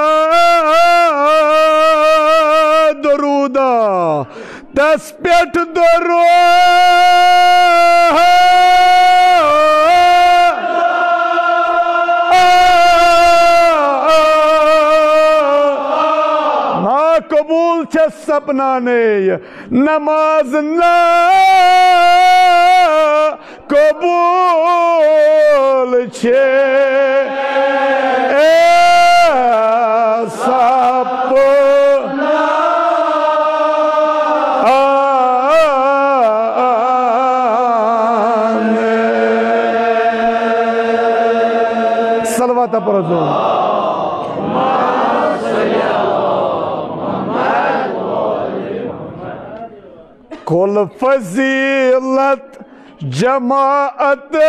درودا، تس پٮ۪ٹھ درودا۔ نا قبول چھس سپنانے نماز، نا قبول چھے سپنا۔ صلوات پرو زون۔ کل فضیلت جماعتس،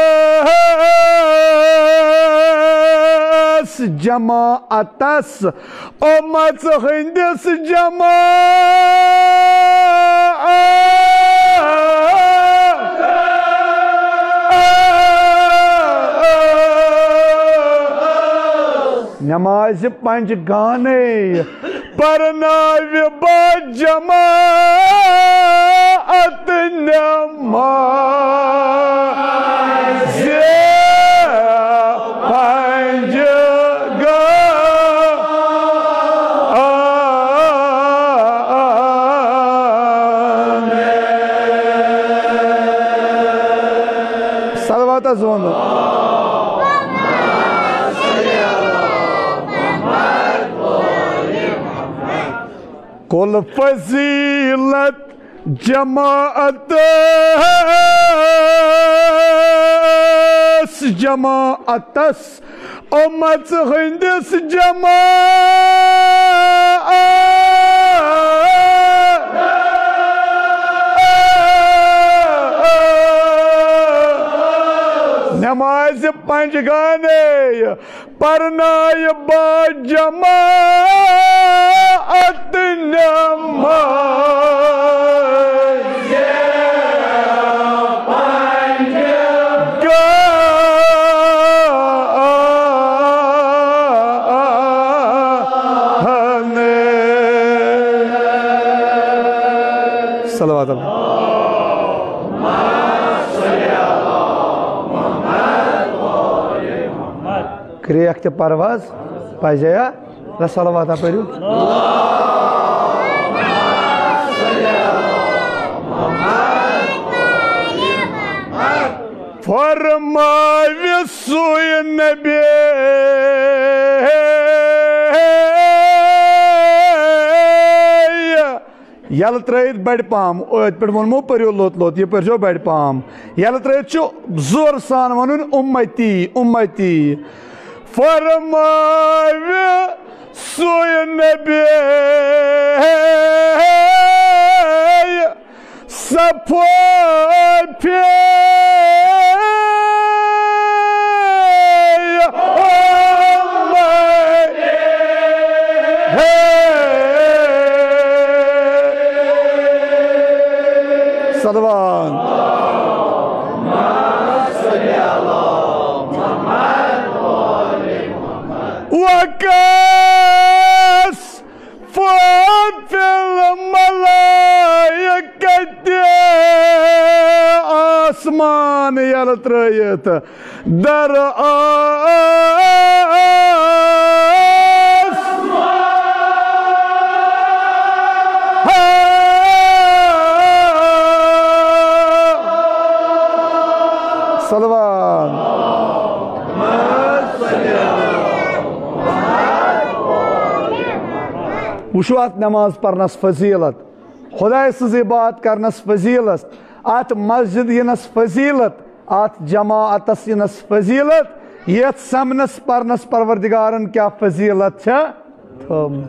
جماعتس، اُمت ہٕنٛدِس جماعتس۔ نمازِ پنج گانے پرناوِ با جماعت نمازِ پنج گانے۔ صلوات حظ ووٚن۔ کل فضیلت جماعتس، جماعتس، اُمت ہٕنٛدِس جماعت۔ نمازِ پنج گانے پرنایہِ با جماعت نمازِ پنج گانے۔ صلوات اللہ۔ کرٛیکھ تہِ پرواز پزیا۔ رسول واتان پٔرِو۔ فرماوِ سُے نبی، یلہٕ ترٲیِتھ بڑِ پام، أتھۍ پٮ۪ٹھ ووٚنمو پٔرِو لوٚت لوٚت، یہِ پٔرۍزیو بڑِ پام۔ یلہٕ ترٲیِتھ چھُ زورٕ سان وَنُن، اُمتی، اُمتی۔ فرماوِ سُے نبی، صفو پھے۔ صلوات۔ وکس فوت فی الملائکہ، آسمان یلہٕ ترٲیِتھ در آس۔ صلوات۔ وٕچھِو اَتھ نماز پرنَس فضیلت، خۄداے سٕنٛز عبادت کرنَس فضیلت، اَتھ مسجد یِنَس فضیلت، اَتھ جماعتَس یِنَس فضیلت، یَتھ سمنَس پرنَس پروردگارن کیٛاہ فضیلت چھےٚ تھٲومٕژ۔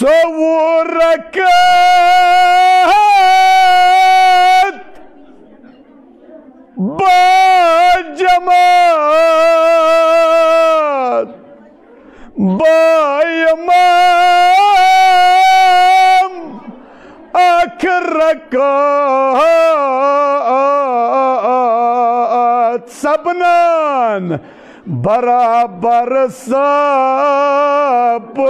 ژوٚوُہ رکعت با جماعت، با امام اکھ رکعت سپنان برابر سب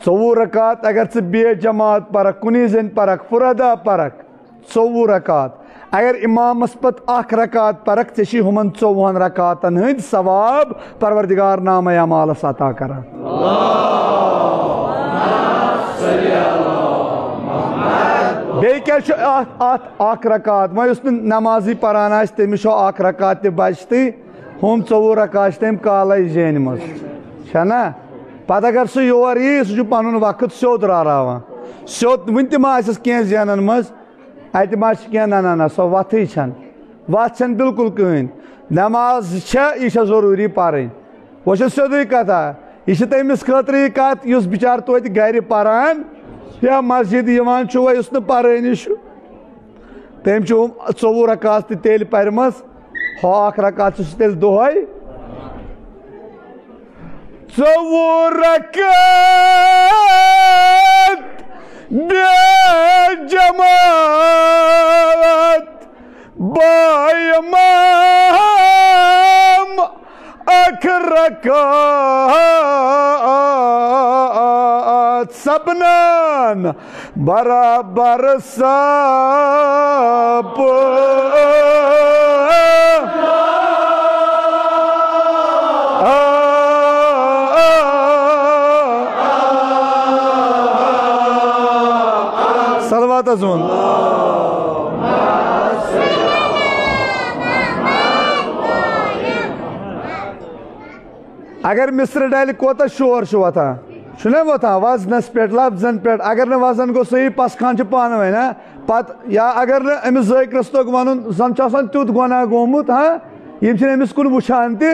ژوٚوُہ رکعت اگر ژٕ بے جماعت پرکھ، کُنی زٔنۍ پرکھ، فُردا پرکھ، ژوٚوُہ رکعت۔ اگر امامس پتہٕ اکھ رکعت پرکھ، ژےٚ چھی ہُمن ژوٚوُہن رکعتن ہٕنٛدۍ ثواب پروردگار نامہ اعمالس عطا کران۔ بیٚیہِ کیٛاہ چھُ اتھ، اتھ اکھ رکعت؟ وۄنۍ یُس نہٕ نمازٕے پران آسہِ، تٔمِس چھُ اکھ رکعت تہِ بچتٕے، ہُم ژوٚوُہ رکعت چھِ تٔمۍ کالے زینمٕژ، چھےٚ نا؟ پتہٕ اگر سُہ یور یی، سُہ چھُ پنُن وقت سیوٚد راراوان۔ سیوٚد، وُنہِ تہِ ما آسٮ۪س کینٛہہ ذہنن منٛز، اتہِ ما چھِ کینٛہہ؟ نہ، نہ، نہ، سۄ وتھٕے چھنہٕ۔ وتھ چھنہٕ بالکل کٕہٕنۍ۔ نماز چھےٚ، یہِ چھےٚ ضروٗری پرٕنۍ۔ وۄنۍ چھےٚ سیوٚدُے کتھا۔ یہِ چھِ تٔمِس خٲطرٕ یہِ کتھ، یُس بچار توتہِ گرِ پران یا مسجد یِوان چھُ، وۄنۍ یُس نہٕ پرٲنی چھُ۔ تٔمۍ چھِ یِم ژوٚوُہ رکعت تہِ تیٚلہِ پرِمَژ، ہۄ اکھ رکعت چھُ سُہ تیٚلہِ دۄہے۔ ژوٚوُہ رکعت بے جماعت با امام اکھ رکعت سپنان برابر سب۔ صلوات حظ ووٚن۔ اگر مصرِ ڈلہِ کوتاہ شور چھُ وۄتھان، چھُنہ وۄتھان وزنس پٮ۪ٹھ، لفظن پٮ۪ٹھ۔ اگر نہٕ وزن گوٚو صحیح، پس خان چھُ پانہٕ ؤنۍ، ہاں؟ پتہٕ یا اگر نہٕ أمِس ذٲکرس توٚگ ونُن، زن چھُ آسان تیُتھ گۄناہ گوٚمُت، ہاں؟ یِم چھِنہٕ أمِس کُن وٕچھان تہِ۔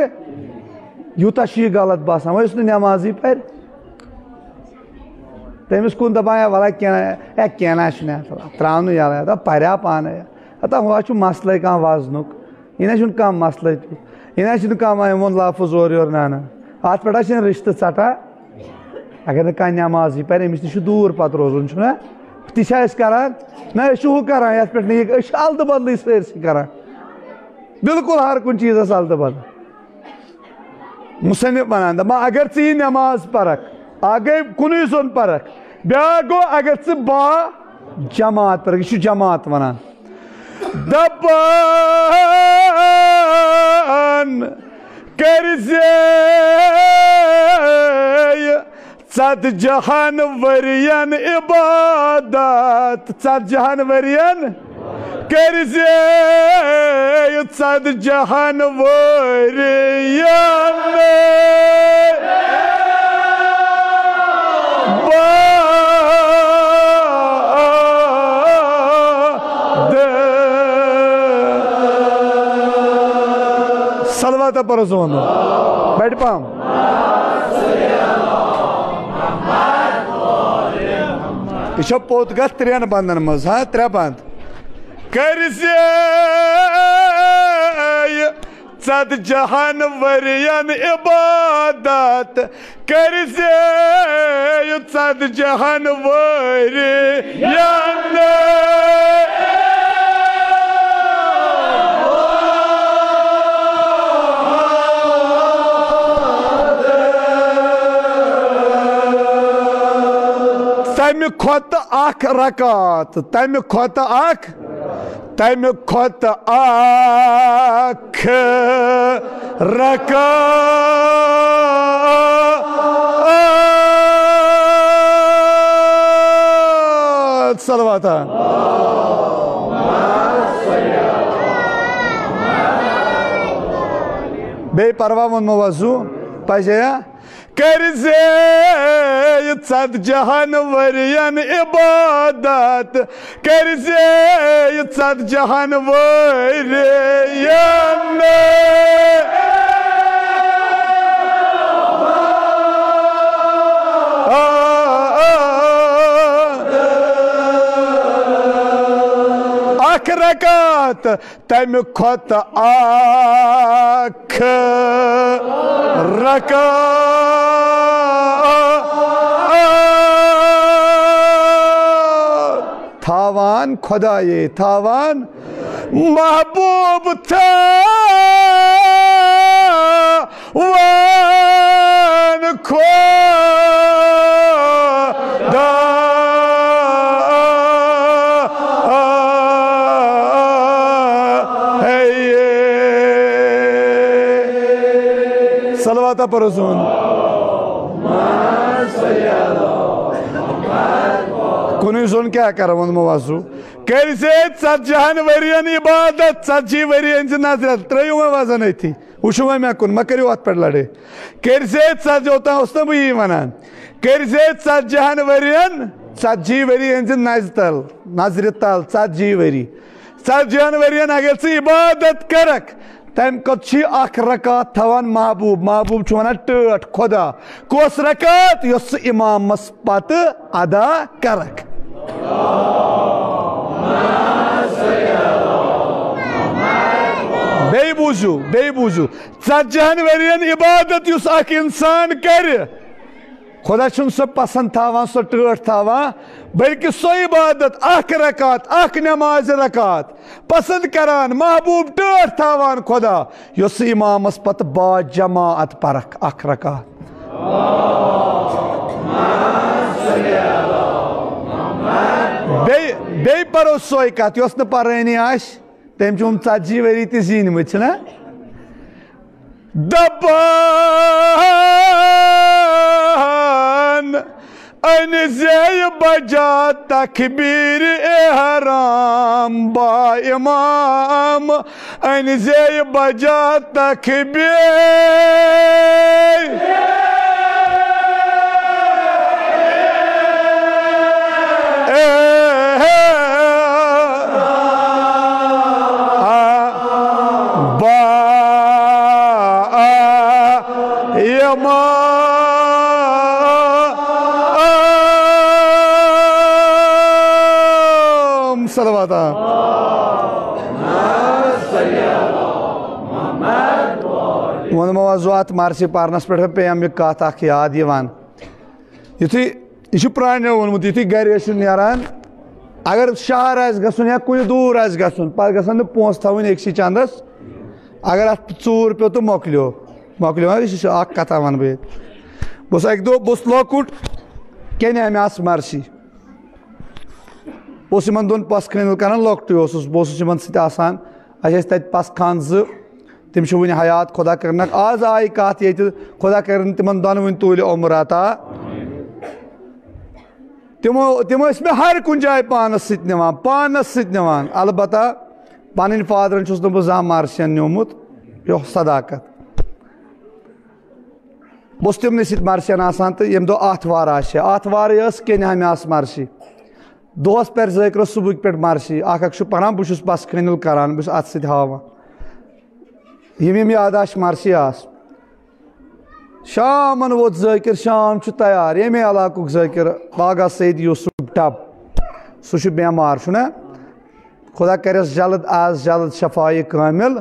یوٗتاہ چھُ یہِ غلط باسان، وۄنۍ یُس نہٕ نٮ۪مازٕے پرِ، تٔمِس کُن دپان، "ہے وَلہ کینٛہہ نہ، ہے کینٛہہ نہ چھُنہٕ، ترٛاو نہٕ یَلہٕ، ہتا پَرِ ہا پانَے، ہتا ہُہ ہا چھُ مسلَے کانٛہہ وزنُک، یہِ نہ چھُنہٕ کانٛہہ مسلَے تہِ، یہِ نہ چھُنہٕ کانٛہہ وۄنۍ ووٚن لفظ اورٕ یورٕ، نہ نہ، اَتھ پٮ۪ٹھ ہا چھِنہٕ رِشتہٕ ژَٹان، اگر نہٕ کانٛہہ نٮ۪مازٕے پَرِ، أمِس نِش چھُ دوٗر پَتہٕ روزُن، چھُنہ؟ تہِ چھا أسۍ کَران؟ نہ، أسۍ چھِ ہُہ کَران، یَتھ پٮ۪ٹھ نہٕ یہِ، أسۍ چھِ اَلدٕ بدلٕے سٲرسٕے کَران، بالکل ہر کُنہِ چیٖزَس اَلدٕ بدل۔" مُصنِف وَنان، دَپان، اگر ژٕ یہِ نٮ۪ماز پَرَکھ، اَکھ گٔے کُنُے زوٚن پَرَکھ، بیٛاکھ گوٚو اگر ژٕ با جماعت پَرَکھ، یہِ چھُ جماعت وَنان۔ دَپان کٔرۍ زِ ژتجی ہن ؤرین عبادت، ژتجی ہن ؤرین کٔرۍ زِ ژتجی ہن ؤرین با صلوات پرو سون۔ بڑِ پام۔ یہِ چھےٚ پوٚت کتھ ترٛٮ۪ن بندن منٛز، ہاں، ترٛےٚ بند۔ کٔرۍ زِ ژتجی ہن ؤرین عبادت، کٔرۍ زِ ژتجی ہن ؤرین۔ تمہِ کھۄتہٕ اکھ رکعت، تمہِ کھۄتہٕ اکھ، تمہِ کھۄتہٕ اکھ رکعت۔ صلواتا۔ بیٚیہِ پروا ووٚنمو وضو پزے یا؟ کٔرۍ زِ ژتجی ہن ؤرین عبادت، کٔرۍ زِ ژتجی ہن ؤرین۔ اکھ رکعت، تمہِ کھۄتہٕ اکھ رکعت۔ تھاوان خدایے، تھاوان محبوب، تھاوان خدا۔ صلواتا پرو سون۔ کُنُے زوٚن کیٛاہ کرو ووٚنمو وضو؟ کٔرۍ زِ ژتجی ہن ؤرین عبادت، ژتجی ؤری أنۍ زِ نظرِ تل، ترٲیِو وۄنۍ وزن أتھی، وٕچھِو وۄنۍ مےٚ کُن، مہ کٔرِو اتھ پٮ۪ٹھ لڑٲے۔ کٔرۍ زِ ژتجی، اوٚتام اوس نہ بہٕ یی ونان، کٔرۍ زِ ژتجی ہن ؤرین، ژتجی ؤری أنۍ زِ نظرِ تل، نظرِ تل، ژتجی ؤری۔ ژتجی ہن ؤرین اگر ژٕ عبادت کرکھ، تمہِ کھۄتہٕ چھُ اکھ رکعت تھاوان محبوب۔ محبوب چھُ ونان ٹٲٹھ خدا۔ کۄس رکعت؟ یۄس ژٕ امامس پتہٕ ادا کرکھ۔ بیٚیہِ بوٗزِو، بیٚیہِ بوٗزِو، ژتجی ہن ؤرین عبادت یُس اکھ انسان کرِ، خدا چھُنہٕ سۄ پسند تھاوان، سۄ ٹٲٹھ تھاوان، بلکہِ سۄ عبادت، اکھ رکعت، اکھ نماز رکعت پسند کران، محبوب ٹٲٹھ تھاوان خدا، یۄس امامس پتہٕ با جماعت پرکھ اکھ رکعت۔ بیٚیہِ، بیٚیہِ پرو سۄے کتھ، یۄس نہٕ پرٲنی آسہِ۔ تٔمۍ چھِ یِم ژتجی ؤری تہِ زیٖنۍ مٕتۍ، چھِنہ؟ دپان، أنۍ زے بجا تکبیر احرام با امام، أنۍ زے بجا تکبیر۔ با امام۔ صلواتا۔ ووٚنمو آز وَتھ مرثی پرنس پٮ۪ٹھ پیٚیَم یہِ کتھ اکھ یاد یِوان۔ یُتھُے، یہِ چھُ پرٛانیو ووٚنمُت، یُتھُے گرِ ٲسِو نیران، اگر شہر آسہِ گژھُن یا کُنہِ دوٗر آسہِ گژھُن، پتہٕ گژھن نہٕ پونٛسہٕ تھاوٕنۍ أکسٕے چندس۔ اگر اتھ ژوٗر پیوٚو تہٕ مۄکلیو۔ مۄکلیو، یہِ چھِ اَکھ کَتھا وَنہٕ بہٕ ییٚتہِ۔ بہٕ اوسُس اَکہِ دۄہ، بہٕ اوسُس لۄکُٹ، کَنہِ آمہِ آسہٕ مرسی۔ بہٕ اوسُس یِمَن دۄن پَس خٲنِل کَران، لۄکٹُے اوسُس، بہٕ اوسُس یِمَن سۭتۍ آسان۔ اَسہِ ٲسۍ تَتہِ پَس خان زٕ، تِم چھِ وٕنہِ حیات، خۄدا کَرنَکھ۔ آز آیہِ کَتھ ییٚتہِ، خۄدا کَرن تِمَن دۄنوٕنۍ طوٗلہِ عمر عطا۔ تِمو، تِم ٲسۍ مےٚ ہر کُنہِ جایہِ پانَس سۭتۍ نِوان، پانَس سۭتۍ نِوان۔ البتہ پَنٕنۍ فادرَن چھُس نہٕ بہٕ زانٛہہ مرسیَن نیوٗمُت، یۄس صداقت۔ بہٕ اوسُس تِمنٕے سۭتۍ مرسیَن آسان، تہٕ ییٚمہِ دۄہ آتھوار آسہِ ہا، آتھوارٕے ٲس کِنۍ ہامہِ آسہٕ مرسی۔ دۄہَس پَرِ ذٲکرَس صُبحٕکۍ پٮ۪ٹھ مرسی، اَکھ اَکھ چھُ پَران، بہٕ چھُس پَس خٲنِل کَران، بہٕ چھُس اَتھٕ سۭتۍ ہاوان۔ یِم یِم یاداشت مرسی آسہٕ۔ شامَن ووت ذٲکِر، شام چھُ تیار، ییٚمے علاقُک ذٲکِر، باغا سید یوسف ٹَپ، سُہ چھُ بٮ۪مار، چھُنہ؟ خۄدا کَرٮ۪س جلد از جلد شفایہِ کامل۔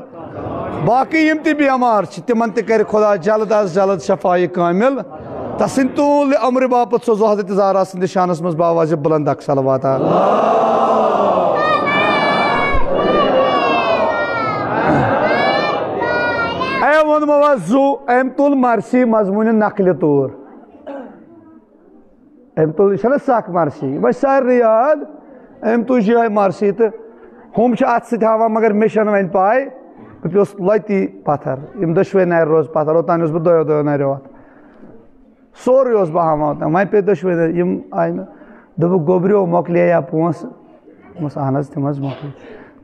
باقٕے یِم تہِ بٮ۪مار چھِ، تِمَن تہِ کَرِ خۄدا جلد از جلد شفایہِ کامل۔ تسٕنٛدِ طوٗلِ عمرِ باپتھ سوزو حضرت زہرا سٕنٛدِس شانَس منٛز باواز بُلند اکھ صلوات۔ اے ووٚنمو حظ زُو، أمۍ تُل مرسی مضموٗنہِ نقلہِ طور۔ أمۍ تُل، یہِ چھَنہ سَکھ مرسی، یہِ ما چھِ سارنٕے یاد؟ أمۍ تُج یِہوٚے مرسی تہٕ ہُم چھِ اَتھ سۭتۍ ہاوان، مگر مےٚ چھَنہٕ وۄنۍ پَے۔ بہٕ پیوٚس لۄتی پَتھر، یِم دۄشوَے نَرِ روزٕ پَتھر، اوٚتام اوسُس بہٕ دۄیو دۄیو نَریو اَتھ۔ سورُے اوسُس بہٕ ہاوان اوٚتام، وۄنۍ پیٚیہِ دۄشوَے نَرِ، یِم آیہِ مےٚ۔ دوٚپُکھ، "گوٚبریو، مۄکلے یا پونٛسہٕ؟" دوٚپمَس، "اَہَن حظ، تِم حظ مۄکلے۔"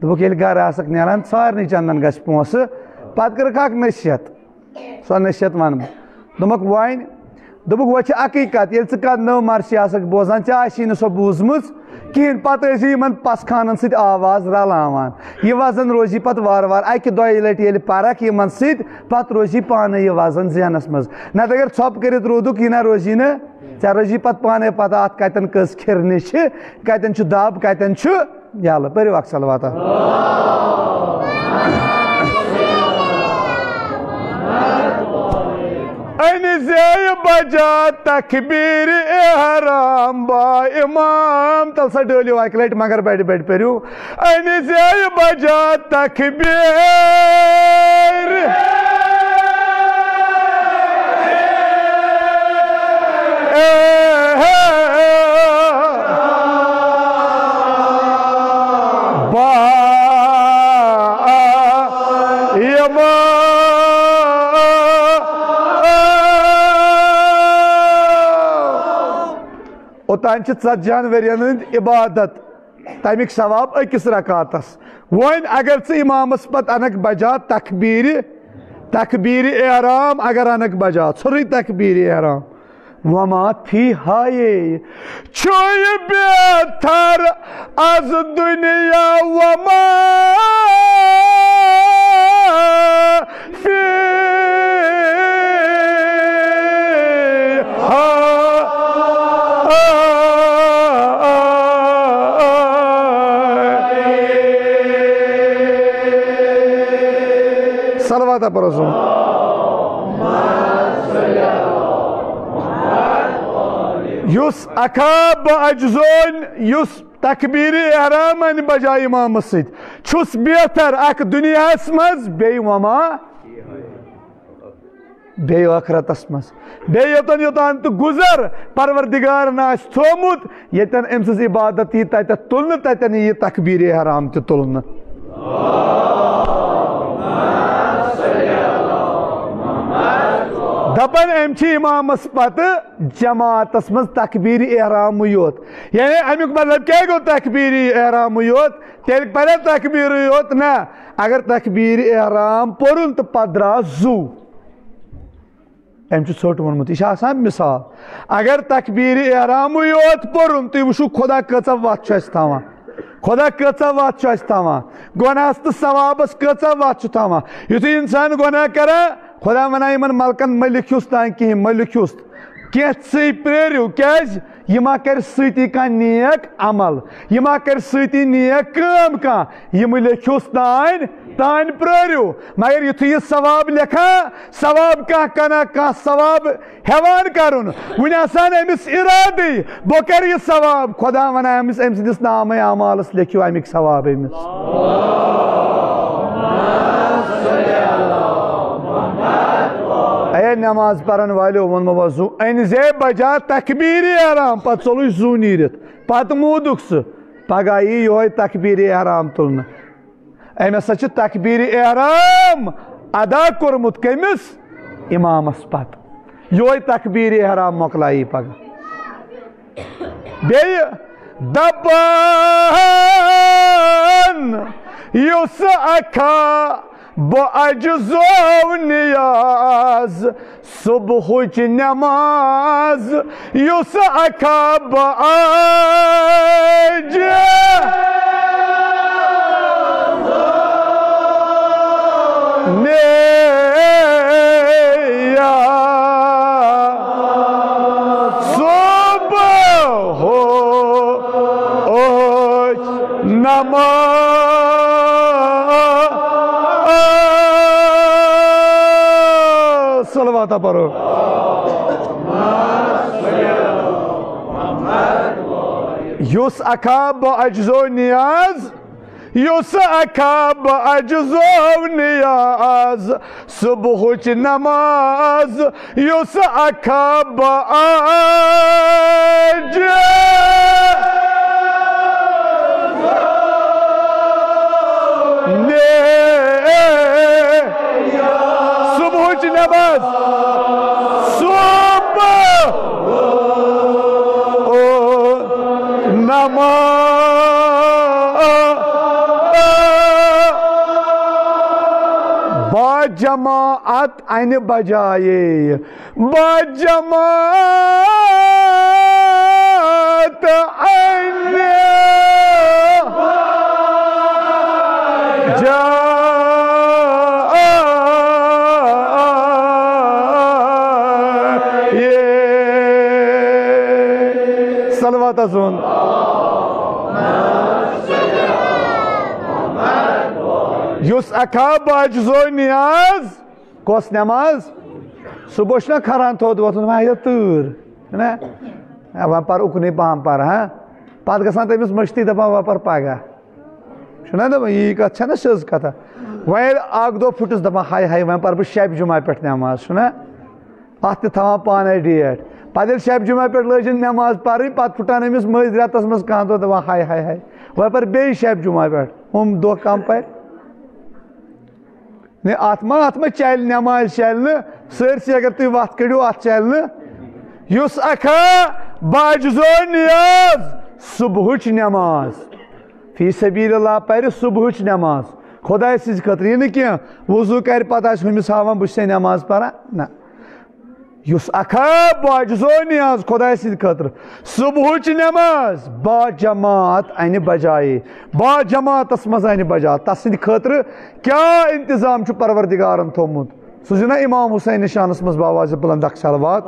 دوٚپُکھ، "ییٚلہِ گَرٕ آسَکھ نیران، سارنٕے چَندَن گژھِ پونٛسہٕ۔" پَتہٕ کٔرٕکھ اَکھ نصیحت۔ سۄ نصیحت وَنہٕ بہٕ۔ دوٚپمَکھ، وۄنۍ، دوٚپُکھ، وۄنۍ چھِ اَکٕے کَتھ، ییٚلہِ ژٕ کانٛہہ نٔو مرثی آسَکھ بوزان، ژےٚ آسی نہٕ سۄ بوٗزمٕژ کِہیٖنۍ، پَتہٕ ٲسۍ زِ یِمَن پَسخانَن سۭتۍ آواز رَلاوان۔ یہِ وزن روزی پَتہٕ وارٕ وارٕ، اَکہِ دۄیہِ لَٹہِ ییٚلہِ پَرَکھ یِمَن سۭتۍ، پَتہٕ روزی پانَے یہِ وزن ذہنَس منٛز۔ نَتہٕ اگر ژھۄپہٕ کٔرِتھ روٗدُکھ، یہِ نہ روزی نہٕ، ژےٚ روزی پَتہٕ پانَے پَتہ اَتھ کَتٮ۪ن کٔژ کھِرنہِ چھِ، کَتٮ۪ن چھُ دَب، کَتٮ۪ن چھُ یَلہٕ۔ پٔرِو اَکھ صلواتہ۔ أنۍ زیو بجا تکبیر احرام با امام۔ تل سا ڈٲلِو اکہِ لٹہِ مگر بڑِ بڑِ پٔرِو۔ أنۍ زیو بجا تکبیر۔ با امام۔ اوٚتام چھِ ژتجی ہن ؤرین ہٕنٛدۍ عبادت، تمیُک ثواب أکِس رکعتس۔ وۄنۍ اگر ژٕ امامس پتہٕ انکھ بجا تکبیرِ، تکبیرِ احرام اگر انکھ بجا، ژھوٚرُے تکبیرِ احرام، وما فی ہایے، چھُے بہتر از دنیا وما فی ہا۔ صلوات پرو سُن۔ یُس اکھا بہٕ اجزون، یُس تکبیر احرام انہِ بجایہِ امامس سۭتۍ، چھُس بہتر اکھ دُنیاہس منٛز بیٚیہِ وما، بیٚیہِ ٲخرتس منٛز، بیٚیہِ یوٚتن یوٚتام تہٕ گُزر پروردگارن آسہِ تھوٚومُت، ییٚتٮ۪ن أمۍ سٕنٛز عبادت یی تتٮ۪تھ تُلنہٕ، تتٮ۪ن یی یہِ تکبیر احرام تہِ تُلنہٕ۔ دپان أمۍ چھِ امامس پتہٕ جماعتس منٛز تکبیر احرامٕے یوت۔ یعنی امیُک مطلب کیٛاہ گوٚو تکبیر احرامٕے یوت؟ تیٚلہِ پریا تکبیرٕے یوت؟ نہ، اگر تکبیر احرام پوٚرُن تہٕ پتہٕ درٛاو زُو۔ أمۍ چھُ ژھوٚٹ ووٚنمُت، یہِ چھُ آسان مثال۔ اگر تکبیر احرامٕے یوت پوٚرُن، تُہۍ وٕچھِو خۄدا کۭژاہ وَتھ چھُ اَسہِ تھاوان۔ خۄدا کۭژاہ وَتھ چھُ اَسہِ تھاوان۔ گۄناہَس تہٕ ثوابَس کۭژاہ وَتھ چھُ تھاوان۔ یُتھُے اِنسان گۄناہ کران، خۄدا وَنان یِمَن ملکَن، "مٔلِکھ ہیوٚس تام کِہیٖنۍ، مٔلِکھ ہیوٚس تام کینٛہہ ژٕے پرٛٲرِو، کیٛازِ یہِ ما کَرِ سۭتی کانٛہہ نیک عمل، یہِ ما کَرِ سۭتی نیک کٲم کانٛہہ، یہِ مٔلِکھ ہیوٚس تام، تام پرٛٲرِو۔" مگر یُتھُے یہِ ثواب لیکھان، ثواب کانٛہہ کنان، کانٛہہ ثواب ہٮ۪وان کرُن۔ وُنہِ آسان أمِس ارادٕے، بہٕ کرٕ یہِ ثواب۔ خۄدا ونان أمِس، أمۍ سٕنٛدِس نامے اعمالس لیکھِو امیُک ثواب أمِس۔ نماز پرن والٮ۪و ووٚنمو، وۄنۍ زُو أنۍ زے بجا تکبیرِ احرام، پتہٕ ژوٚلُے زُو نیٖرِتھ، پتہٕ موٗدُکھ سُہ۔ پگاہ یی یِہوٚے تکبیرِ احرام تُلنہٕ۔ أمۍ ہسا چھُ تکبیرِ احرام ادا کوٚرمُت۔ کٔمِس؟ امامس پتہٕ۔ یِہوٚے تکبیرِ احرام مۄکلایی پگاہ۔ بیٚیہِ دپان، یُس اکھا بہٕ اجزو نیاز، صبحٕچ نماز، یُس اکھا بہٕ اجزو نیاز، صبحٕچ نماز۔ صلوات پرو۔ یُس اکھا بہٕ اجزو نیاز، یُس اکھا بہٕ اجزو نیاز، صبحٕچ نماز، یُس اکھا بہٕ اجزو نیاز۔ صبحٕچ نماز، صبح نماز با جماعت انہِ بجایے، با جماعت انہِ جا صلوات حظ ووٚن۔ یُس اکھا بہٕ اجزو نیاز، کۄس نٮ۪ماز؟ صُبحس چھُنہ کھران تھوٚد وۄتھُن، وۄنۍ آیہِ تۭر، چھُنہ؟ ہے، وۄنۍ پَر اُکنُے پَہَم پَر، ہاں؟ پَتہٕ گژھان تٔمِس مٔشتٕے، دَپان، وۄنۍ پَر پَگاہ۔ چھُنہ دَپان، یی کَتھ چھَنہ سیٚز کَتھا؟ وۄنۍ ییٚلہِ اَکھ دۄہ پھُٹُس، دَپان، ہاے ہاے، وۄنۍ پَرٕ بہٕ شَبِ جُمعہ پٮ۪ٹھ نٮ۪ماز، چھُنہ؟ اَتھ تہِ تھاوان پانَے ڈیٹ۔ پَتہٕ ییٚلہِ شَبِ جُمعہ پٮ۪ٹھ لٲجِن نٮ۪ماز پَرٕنۍ، پَتہٕ پھُٹان أمِس مٔنٛزۍ رٮ۪تَس منٛز کانٛہہ دۄہ، دَپان، ہاے ہاے ہاے، وۄنۍ پَرٕ بیٚیہِ شَبِ جُمعہ پٮ۪ٹھ، ہُم دۄہ کَم پَرِ۔ نے، اتھ ما، اتھ ما چلہِ نماز، چلہِ نہٕ۔ سٲرسٕے اگر تُہۍ وتھ کٔڑِو، اتھ چلہِ نہٕ۔ یُس اکھا بہٕ اجزو نیاز، صبحٕچ نماز، فی سبیل اللہ پرِ صبحٕچ نماز خدایہِ سٕنٛدِ خٲطرٕ، یہِ نہٕ کینٛہہ وضو کرِ، پتہٕ آسہِ ہُمِس ہاوان، بہٕ چھُسے نماز پران، نہ۔ یُس اکھا بہٕ اجزو نیاز خدایہِ سٕنٛدِ خٲطرٕ صبحٕچ نماز با جماعت انہِ بجایے، با جماعتس منٛز انہِ بجاعت، تسٕنٛدِ خٲطرٕ کیٛاہ انتظام چھُ پروردگارن تھوٚومُت؟ سُہ چھُنہ امام حسین نِشانس منٛز باواز بلند اکھ صلوات۔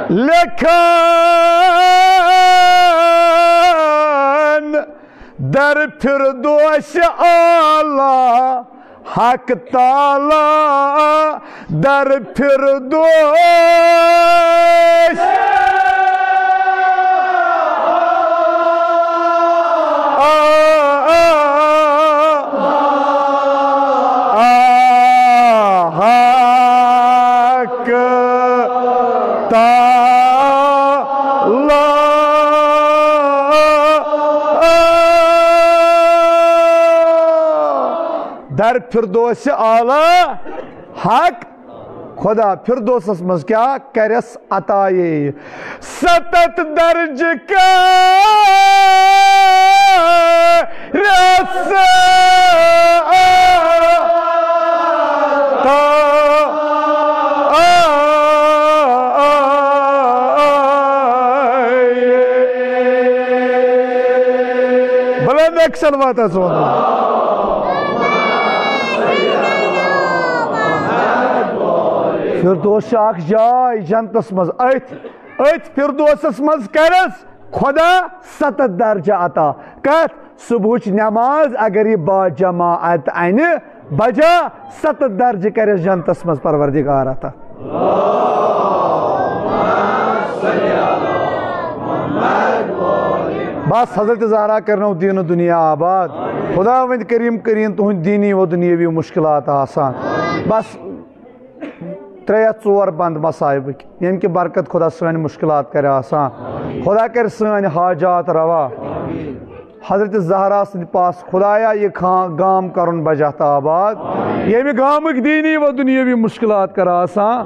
لیکھان در فردوس اعلیٰ، حق تعالیٰ در فردوس۔ آ، آ، آ، حق تعالیٰ۔ در فردوس اعلیٰ حق خدا فردوسس منٛز کیٛاہ کرٮ۪س عطا یہِ؟ ستتھ درجہٕ کرٮ۪س عطا۔ بلند اکھ صلوات حظ وَنو۔ فردوس چھِ اکھ جاے جنتس منٛز، أتھۍ، أتھۍ فردوسس منٛز کرٮ۪س خدا ستتھ درجہٕ عطا۔ کتھ؟ صبحٕچ نماز اگر یہِ با جماعت انہِ بجا، ستتھ درجہٕ کرٮ۪س جنتس منٛز پروردگار عطا۔ بس حضرت زہرا کرنو دین و دنیا آباد۔ خداوند کریم کرین تہنٛدۍ دینی و دنیاوی مشکلات آسان۔ بس ترٛےٚ یا ژور بند مصائبٕکۍ، ییٚمہِ کہِ برکت خدا سٲنۍ مشکلات کرِ آسان۔ خدا کرِ سٲنۍ حاجات روا۔ حضرت زہرا سٕنٛدِ پاس خدایا یہِ خان گام کرُن بجا تہٕ آباد۔ ییٚمہِ گامٕکۍ دینی و دنیاوی مشکلات کر آسان۔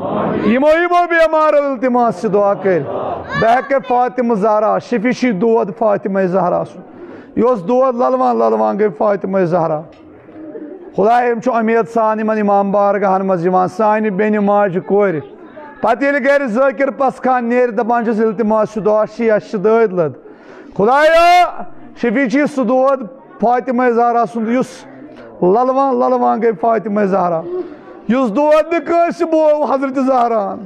یِمو یِمو بیمارو التماس چھِ دعا کٔرۍ۔ بہٕ ہٮ۪کہٕ فاطمہ زہرا، شفیع چھی دود فاطمہ زہرا سُنٛد۔ یہِ اوس دود للوان للوان گٔے فاطمہ زہرا۔ خدایا، یِم چھِ اُمید سان یِمن امام بارگاہن منٛز یِوان، سانہِ بیٚنہِ ماجہِ کورِ۔ پتہٕ ییٚلہِ گرِ ذٲکر پس خان نیرِ، دپان چھِس التماس چھُ دعا شیعہ شدٲدۍ لد۔ خدایا، شفیع چھی سُہ دود فاطمہ زہرا سُنٛد، یُس للوان للوان گٔے فاطمہ زہرا، یُس دود نہٕ کٲنٛسہِ بوو حضرت زہراہن،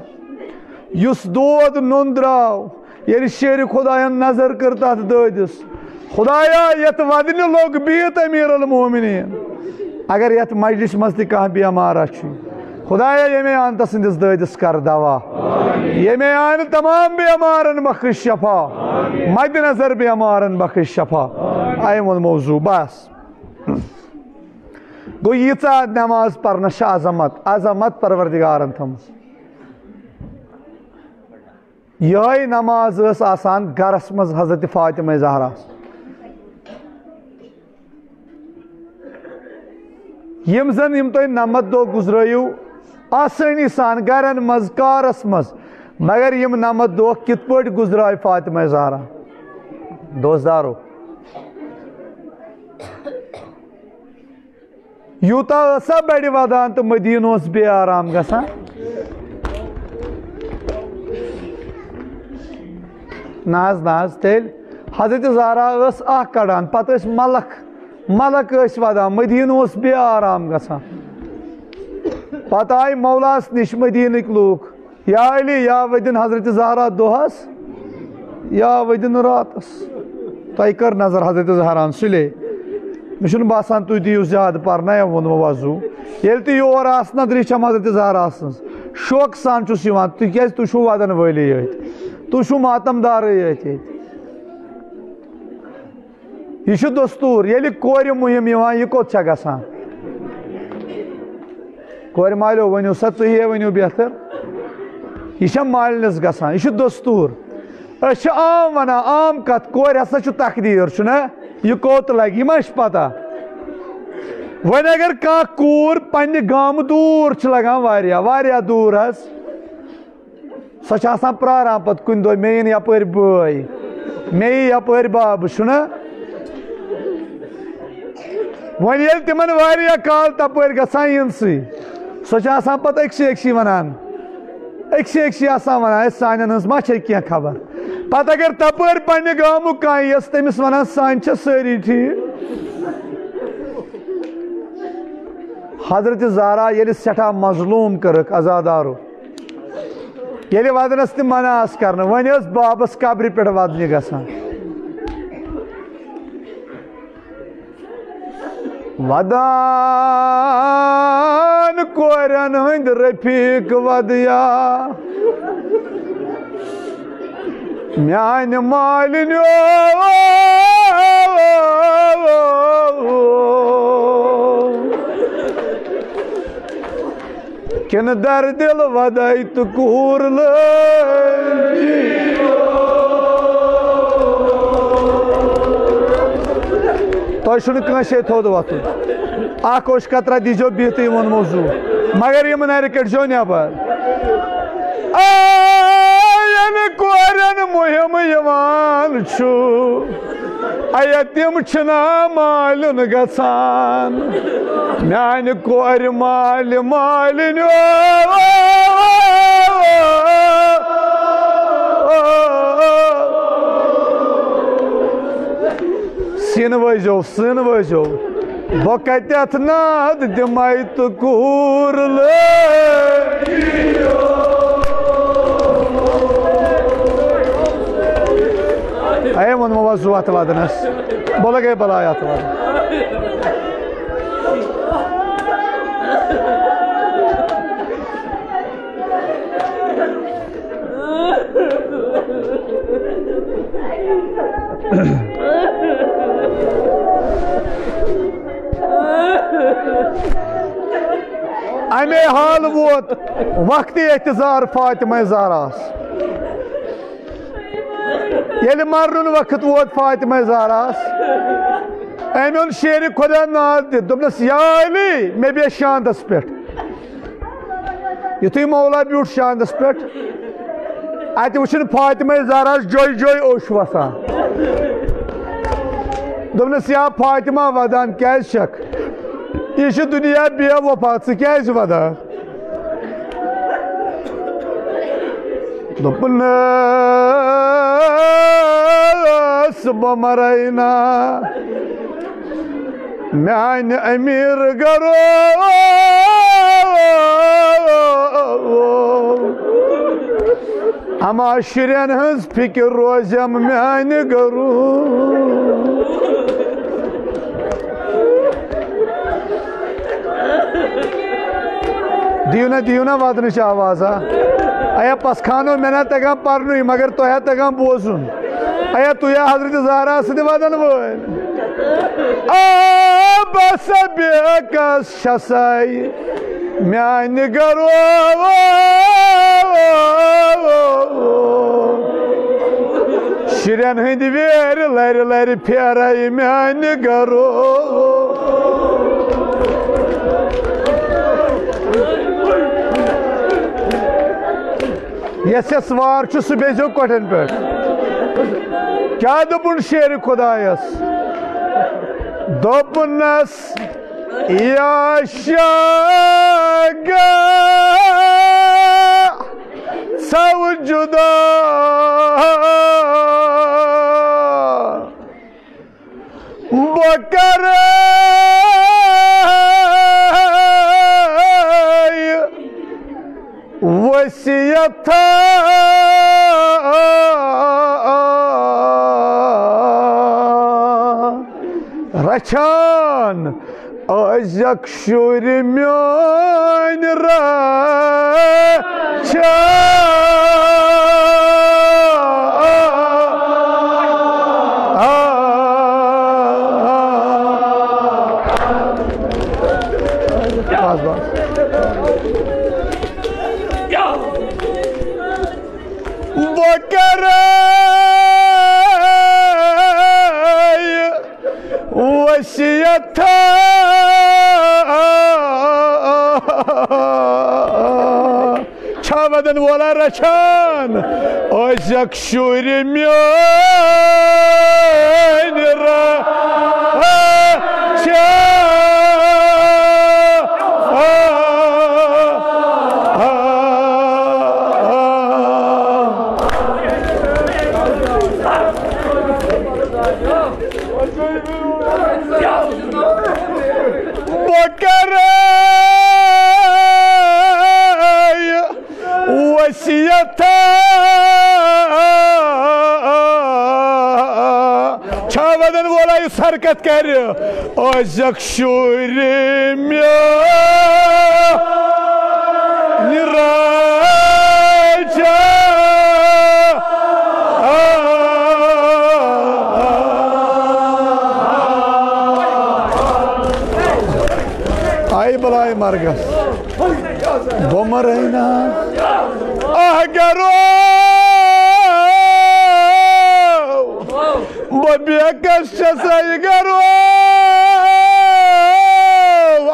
یُس دود نوٚن درٛاو، ییٚلہِ شیرِ خدایَن نظر کٔر تَتھ دٲدِس، خدایا، یَتھ وَدنہِ لوٚگ بِہِتھ أمیٖر المومنیٖن۔ اگر یَتھ مجلِس منٛز تہِ کانٛہہ بیمارا چھُ، خدایا، ییٚمے اَنتہٕ سٕنٛدِس دٲدِس کر دوا۔ ییٚمے اَنہٕ تمام بیمارن بخش شفا۔ مد نظر بیمارن بخش شفا۔ اے ووٚن موضوع، بس۔ گوٚو، ییٖژاہ نٮ۪ماز پرنَس چھِ عظمت، عظمت پروردگارن تھٲومٕژ۔ یِہوٚے نماز ٲس آسان گرس منٛز حضرت فاطمہ زہرا۔ یِم زن یِم تۄہہِ نَمَتھ دۄہ گُزرٲیِو آسٲنی سان گرن منٛز، کارس منٛز، مگر یِم نَمَتھ دۄہ کِتھ پٲٹھۍ گُزرٲے فاطمہ زہرا؟ دوستدارو، یوٗتاہ ٲسا بَڑِ وَدان تہٕ مدیٖنہٕ اوس بے آرام گژھان؟ نہ حظ، نہ حظ، تیٚلہِ حضرت زہرا ٲس اکھ کَڑان، پَتہٕ ٲسۍ ملک، ملک ٲسۍ وَدان، مدیٖنہٕ اوس بے آرام گژھان۔ پَتہٕ آیہِ مولاہَس نِش مدیٖنٕکۍ لوٗکھ، یا علی، یا ؤدِن حضرت زہرا دۄہس، یا ؤدِن راتس۔ تۄہہِ کٔر نظر حضرت زہران سُلے؟ مےٚ چھُنہٕ باسان تُہۍ دِیِو زیادٕ پرنہ، یا ووٚنمو وضوٗ۔ ییٚلہِ تہِ یور آسہٕ نظرِ چھم حضرت زہرا سٕنٛز، شوقہٕ سان چھُس یِوان، تِکیٛازِ تُہۍ چھِو ودن وٲلی یٲتۍ، تُہۍ چھِو ماتم دارٕے یٲتۍ ییٚتہِ۔ یہِ چھُ دستوٗر۔ ییٚلہِ کورِ مُہِم یِوان، یہِ کوٚت چھےٚ گژھان؟ کورِ مالیو، ؤنِو سا، تُہی ہے ؤنِو بہتر۔ یہِ چھےٚ مالِنِس گژھان، یہِ چھُ دستوٗر۔ أسۍ چھِ عام وَنان، عام کَتھ، کورِ ہسا چھُ تقدیٖر، چھُنہ؟ یہِ کوٚت لَگہِ، یہِ ما چھِ پَتہ؟ وۄنۍ اگر کانٛہہ کوٗر پنٛنہِ گامہٕ دوٗر چھِ لَگان واریاہ، واریاہ دوٗر حظ، سۄ چھِ آسان پرٛاران پَتہٕ کُنہِ دۄہ، مےٚ یِن یَپٲرۍ بٲے، مےٚ یی یَپٲرۍ بَب، چھُنہ؟ وۄنۍ ییٚلہِ تِمَن واریاہ کال تَپٲرۍ گژھان یِنسٕے، سۄ چھِ آسان پَتہٕ أکسٕے أکسٕے وَنان، أکسٕے أکسٕے آسان وَنان، "ہے، سانٮ۪ن ہٕنٛز ما چھے کینٛہہ خبر؟" پَتہٕ اگر تَپٲرۍ پنٛنہِ گامُک کانٛہہ یِیَس، تٔمِس وَنان، "سانہِ چھےٚ سٲری ٹھیٖک؟" حضرت زہرا ییٚلہِ سٮ۪ٹھاہ مظلوٗم کٔرٕکھ عزادارو، ییٚلہِ ودنس تہِ منع آس کرنہٕ، وۄنۍ ٲس بابس قبرِ پٮ۪ٹھ ودنہِ گژھان۔ ودان کورٮ۪ن ہٕنٛدۍ رفیق ودیا، میانہِ مالِنیو۔ کِنہٕ دردِل وَدَے تہٕ کوٗر لٲگۍ۔ تۄہہِ چھُنہٕ کٲنٛسے تھوٚد وۄتھُن۔ اَکھ اوٚش قطرہ دیٖزیو بِہتٕے یِمَن موضوٗع، مگر یِم نَرِ کٔڑۍزیو نٮ۪بر۔ آ، ییٚلہِ کورٮ۪ن مُہِم یِوان چھُ، اَیَتِم چھِنہ مالیُن گژھان، میانہِ کورِ مالہِ مالِنیو۔ سیٖنہٕ وٲزیو، سیٖنہٕ وٲزیو، بہٕ کَتٮ۪تھ ناد دِمَے تہٕ کوٗر لٲگِو۔ اے ووٚنمو وۄنۍ زُو اَتھ وَدنَس، بہٕ لَگے بَلاے اَتھ وَدنَس۔ امے حال ووت وقتِ احتضار فاطمہ زہراہس۔ ییٚلہِ مرنُن وقت ووت فاطمہ زہراہس، أمۍ اوٚن شیرِ خدا ناد دِتھ، دوٚپنس، "یا علی، مےٚ بیٚہہ شاندس پٮ۪ٹھ۔" یُتھُے مولا بیوٗٹھ شاندس پٮ۪ٹھ، اتہِ وٕچھُن فاطمہ زہراہس جوٚے جوٚے اوٚش وسان۔ دوٚپنس، "یا فاطمہ، ودان کیازِ چھکھ؟ یہِ چھُ دُنیا بے وفا، ژٕ کیازِ ودان؟" دوٚپنس، "بہٕ مرے نا، میانہِ امیر گرو، اما شُرٮ۪ن ہٕنٛز فکر روزٮ۪م میانہِ گرو۔" دِیِو نا، دِیِو نا ودنٕچ آواز، ہا؟ ایا پسخانو، مےٚ نا تگان پرنُے، مگر تۄہہِ ہا تگان بوزُن۔ ایا تُہۍ ہا حضرت زہرا سۭتۍ ودن وٲلۍ؟ آ، بس بیکس چھسے میانہِ گرو۔ شُرٮ۪ن ہٕنٛدۍ ویرِ لرِ لرِ پھیرے میانہِ گرو۔ یس یس وار چھُ، سُہ بیٚہزیو کۄٹھٮ۪ن پٮ۪ٹھ۔ کیٛاہ دوٚپُن شیرِ خدایس؟ دوٚپنس، یا شاہ گاہ ژھو جدا، بہٕ کرے وصیت رچھان، أزیک شُرۍ میٲنۍ رچھان۔ بس، بس۔ بہٕ کرے وصیت۔ چھا ودن وولا رچھان؟ أزیک شُرۍ میٲنۍ رچھان۔ بہٕ کرے وصیت۔ چھا ودن وولا یُس حرکت کرِ؟ أزیک شُرۍ میٲنۍ رچھان۔ آیہِ بلایہِ مرگس۔ بہٕ مرے نا۔ آہ گرو۔ بہٕ بیکس چھسے گرو۔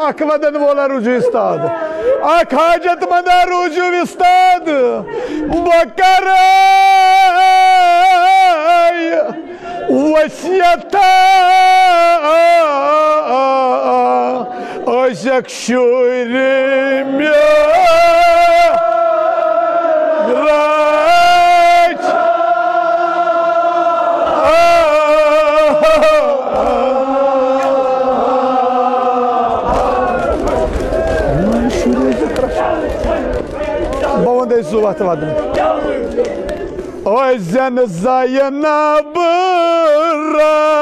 اکھ ودن وولا روٗزِو استاد۔ اکھ حاجت مندا روٗزِو استاد۔ بہٕ کرے وصیت۔ أزیک شُرۍ میٲنۍ رچھان۔ بہٕ وَنہٕ تۄہہِ زٕ وَتھٕ وَدُن۔ أزٮ۪ن زینب رٲے۔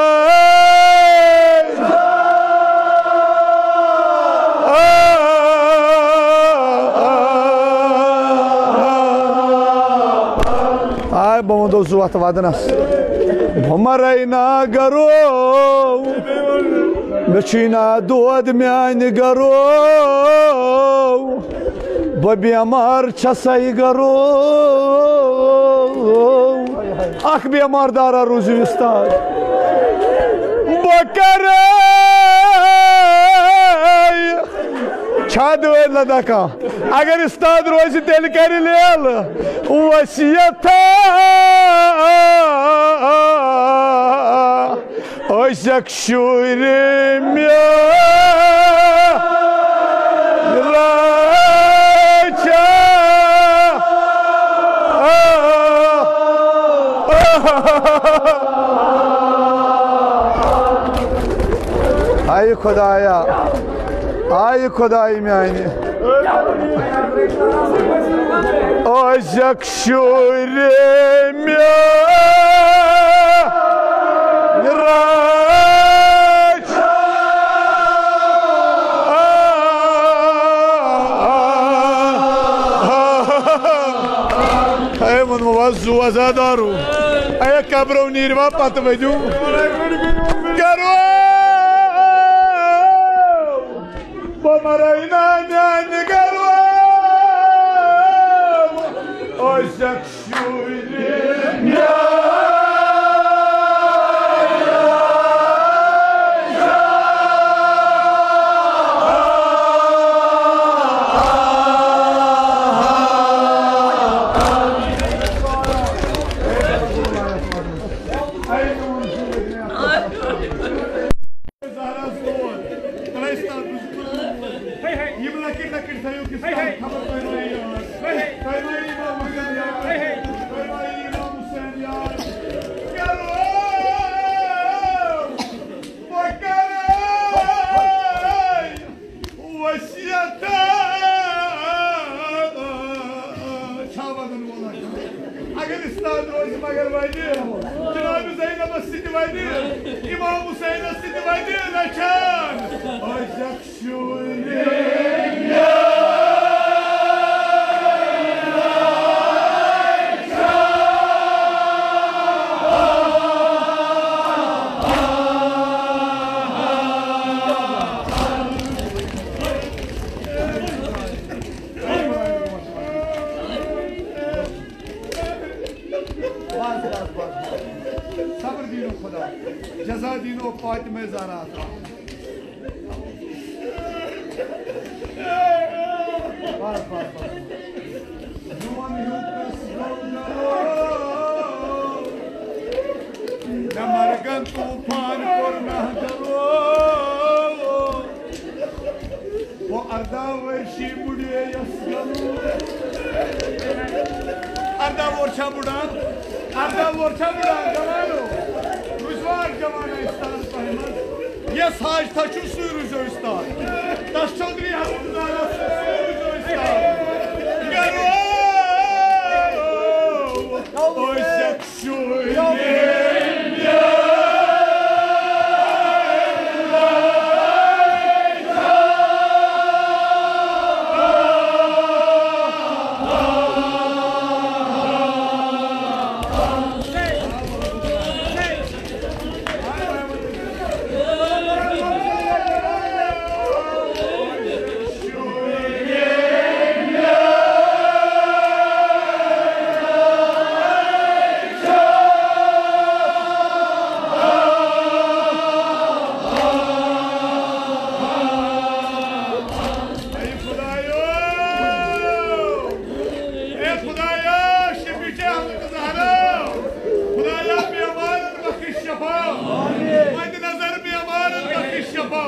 آے ووٚن دوٚپُس، "وَتھ وَدنَس، بہٕ مَرَے نا گَرو، مےٚ چھُے نا دود میٛانہِ گَرو، بہٕ بٮ۪مار چھَسَے گَرو۔" اَکھ بٮ۪مار دارا روٗزِو اُستاد۔ بہٕ کَرَے چھا دٲدۍ لداخ کانٛہہ؟ اگر استاد روزِ، تیٚلہِ کرِ لیلہٕ وصیت۔ عٲشق شُرۍ مےٚ راچھا۔ آیہِ خدایا۔ آیہِ خۄدایہِ میٛانہِ۔ عٲشق شُرۍ مےٚ راچھا۔ ہے ووٚنمو وۄنۍ زُو عزادارو۔ اے قبرو نیٖروا پتہٕ ؤنِو۔ کرو۔ بہٕ مَرَے نا میٛانہِ گَرو، عٲشق شُرۍ مےٚ۔ زہراہَس دود۔ تۄہہِ ٲسۍ تَتھ منٛز۔ ہے، ہے۔ یِم لۄکٕٹۍ لۄکٕٹۍ تھٲیِو کِس ہے، ہے۔ خبر تۄہہِ ما یی یاد۔ ہے، ہے۔ تۄہہِ ما یی امام حسین یاد۔ ہے، ہے۔ تۄہہِ ما یی امام حسین یاد۔ کرو، بہٕ کرے وصیت۔ چھا وَدَن وول اگر استاد روزِ مگر وَنہِ، جناب زینبَس سۭتۍ وَنہِ، امام حسینَس سۭتۍ وَنہِ، رچھان۔ عٲشق شُرۍ۔ بس، بس، بس، بس۔ صبر دینو خدا۔ جزا دینو فاطمہ زہرا۔ بس، بس، بس۔ میون ہیوٗ کس گوٚو نہٕ۔ مےٚ مرگن طوفان کوٚر نہٕ گرو۔ وہ ارداہ ورشی بُڑھے یس گلو۔ ارداہ وُہُر چھا بُڑان؟ ارداہ وُہُر چھا بُڑان؟ جوانو، روٗزوا جوان استاد تۄہہِ منٛز؟ یس حاج تھا چھُ سُے روٗزیو استاد۔ تس چودھری حسن دارس سُے روٗزیو استاد۔ گرو، عٲشق اے خدایا، شفیع احمد زہرا۔ خدایا، بیمارن بخش شفا۔ مد نظر بیمارن بخش شفا۔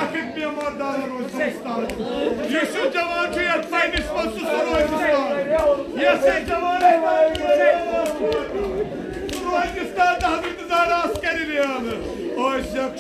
اکھ اکھ بیمار دار روزِ استاد۔ یُس یہِ جوان چھُ یتھ پننِس منٛز سُہ، سُہ روزِ استاد۔ یس یہِ جوان سُہ روزِ استاد حضرت زہراہس کرِ ریان۔ عٲشق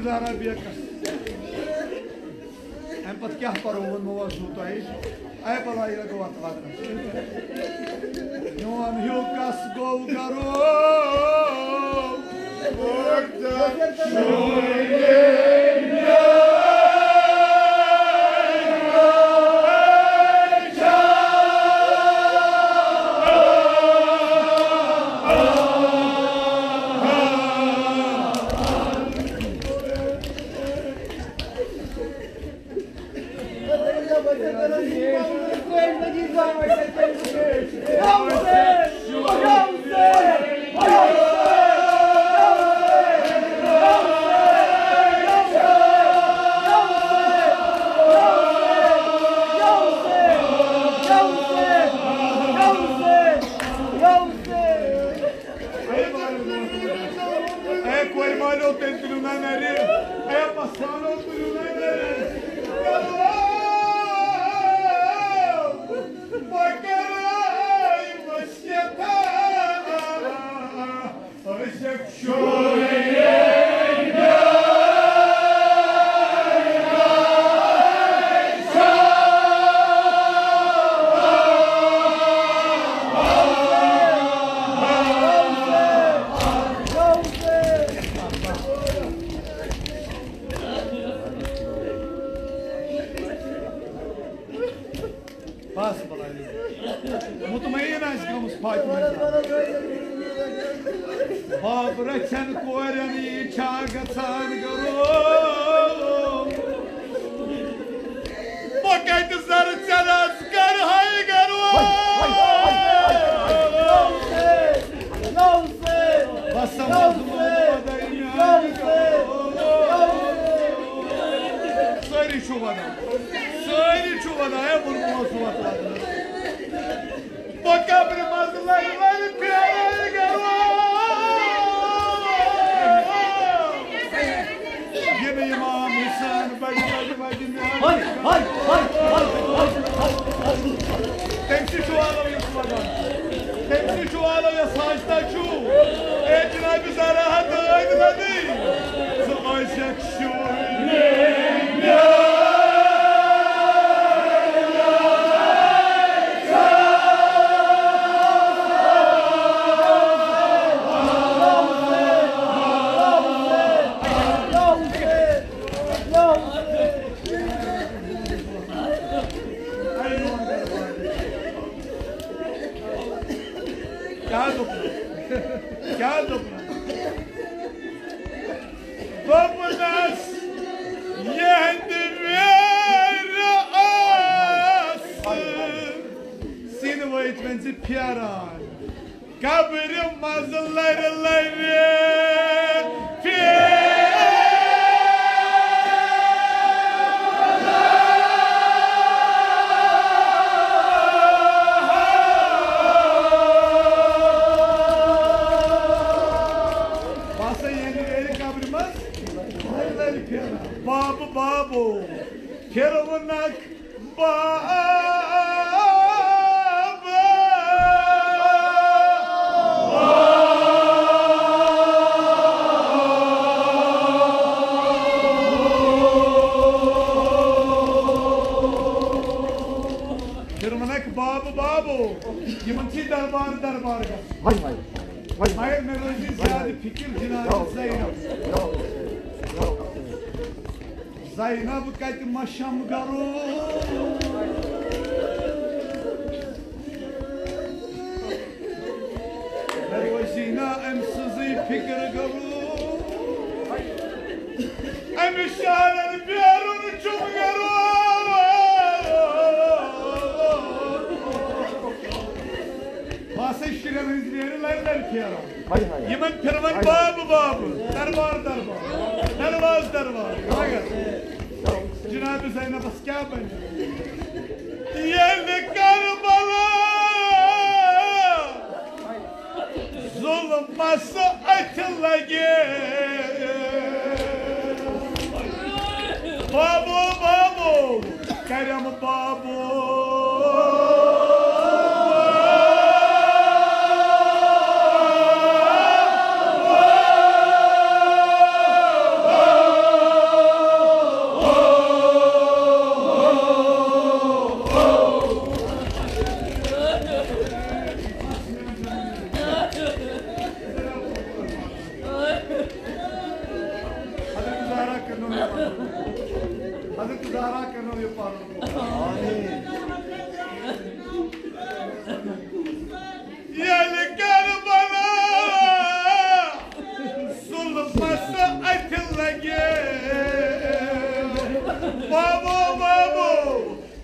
عربیہ کس۔ امہِ پتہٕ کیٛاہ پرو ووٚنمو حظ چھُو تۄہہِ؟ اے بلاے لگو اتھ ودنس۔ میون ہیوٗ کس گوٚو گرو؟ اے کورِ مالیو، تیٚلہِ تُلِو نا نرِ۔ اے پسمانو، تُلِو نا نرِ۔ بہٕ کرے وصیت، أسۍ چھِ شُرۍ۔ بس بلاے۔ مطمئن آسہِ گٔمٕژ فاطمہ۔ باب رژھٮ۪ن کورٮ۪ن یہِ چھا گژھان گرو؟ بہٕ کتہِ زرٕ ژےٚ نس کرہے گرو؟ بس سمجھ۔ سٲری چھِو ونان، سٲری چھِو ونان، ہے ووٚنمو اوس وۄتھ ودنس۔ بہٕ قبرِ منٛز لرِ لرِ پھیرٕ گرو۔ یہِ نہٕ امام حسین بجہِ بجہِ بجہِ مےٚ۔ تٔمۍ سٕے چھُ والو یُس ودان۔ تٔمۍ سٕے چھُ والو یۄس ساجدہ چھُ۔ اے جناب زرا ہتھ ٲدۍ ودٕنۍ۔ ژٕ ٲسۍ کیٛاہ دوٚپنَس؟ کیٛاہ دوٚپنَس؟ دوٚپنَس، یِہنٛدِ ویرٕ ٲسہٕ سیٖنہٕ وٲتۍ وۄنۍ زِ پھیران۔ قبرِ منٛز لرِ لرِ پھیرٕ۔ باسان ییٚلہِ گرِ قبرِ منٛز لرِ لرِ پھیران۔ بابہٕ بابو پھِروُنکھ بابہٕ۔ پھِروُنکھ بابہٕ بابو، یِمن چھِ دربار دربار گژھُن۔ وۄنۍ، وۄنۍ، وۄنۍ۔ مگر مےٚ روزِ زیادٕ فِکر جناب زینب۔ زینب کتہِ مشم گرو؟ مےٚ روزی نا أمۍ سٕنٛزٕے فِکر گرو؟ أمِس شہرن بیرُن چھُم گرو۔ بہٕ ہسا شُرٮ۪ن ہٕنٛز ویرِ لرِ لرِ پھیران۔ ہاے ہاے۔ یِمن پھِروَن بابہٕ بابہٕ، دربار دربار، درواز درواز۔ مگر جناب زینبس کیٛاہ بنہِ؟ ییٚلہِ کربلا ظُلمس اَتھِ لگہِ، بابو بابو کرم بابو۔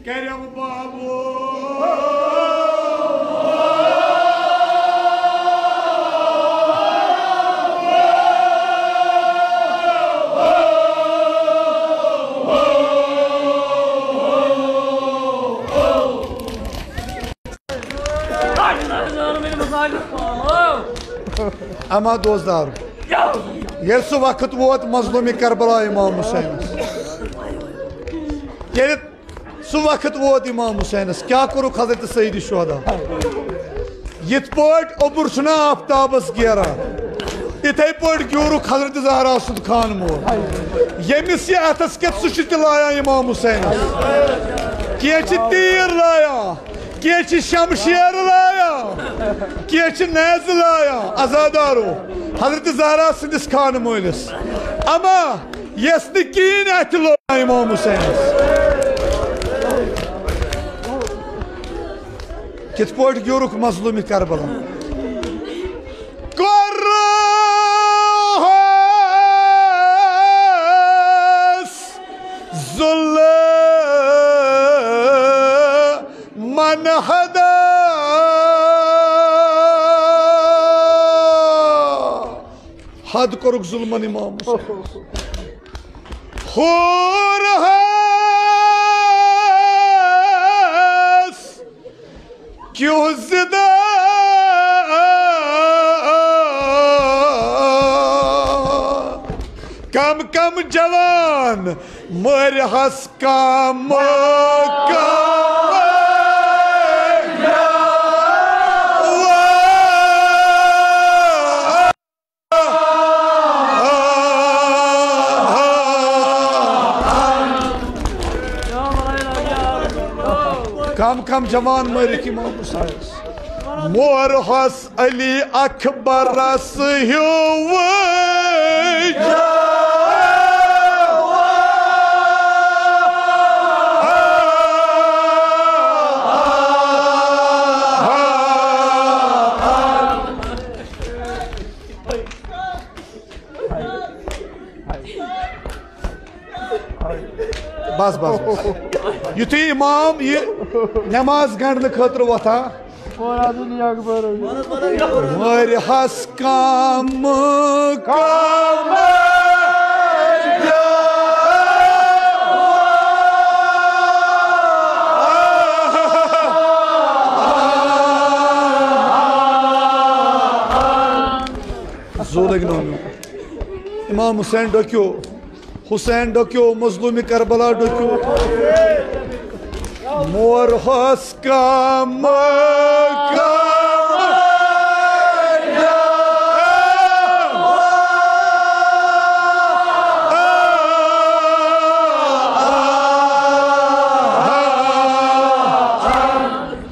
کریو بابو۔ اما دوستار، ییٚلہِ سُہ وقت ووت مظلومِ کربلا امام حسینس، ییٚلہِ سُہ وقت ووت امام حسینس، کیٛاہ کوٚرُکھ حضرت سید شہدا؟ یِتھ پٲٹھۍ اوٚبُر چھُنہ آفتابس گیران، یِتھے پٲٹھۍ گیوٗرُکھ حضرت زہرا سُنٛد خانہٕ مول۔ ییٚمِس یہِ اتھس کٮ۪تھ، سُہ چھُ تہِ لایان امام حسینس۔ کینٛہہ چھِ تیٖر لایان، کینٛہہ چھِ شمشیر لایان، کینٛہہ چھِ نیزٕ لایان۔ عزادارو، حضرت زہرا سٕنٛدِس خانہٕ مٲلِس، اما یس نہٕ کِہیٖنۍ اَتھِ لوٚگ امام حسینس۔ کِتھ پٲٹھۍ گیوٗرُکھ مظلومِ کربلا؟ کوٚرُس ظلمن حدا۔ حد کوٚرُکھ ظلمن امام حسین۔ حور ہس کیُتھ زِدہ، کم کم جوان مٲرۍ ہس کم کم۔ کم کم جوان مٲرِکھ امام حسینس۔ مور ہس علی اکبرس ہیوٗ۔ بس بس بس۔ یُتھُے امام یہِ نماز گنڈنہٕ خٲطرٕ وۄتھان، مٲرۍ ہس کم کم۔ زو لگنو۔ امام حسین ڈوکیو، حسین ڈوکیو، مظلوم کربلا ڈوکیو۔ مور ہس کم کم۔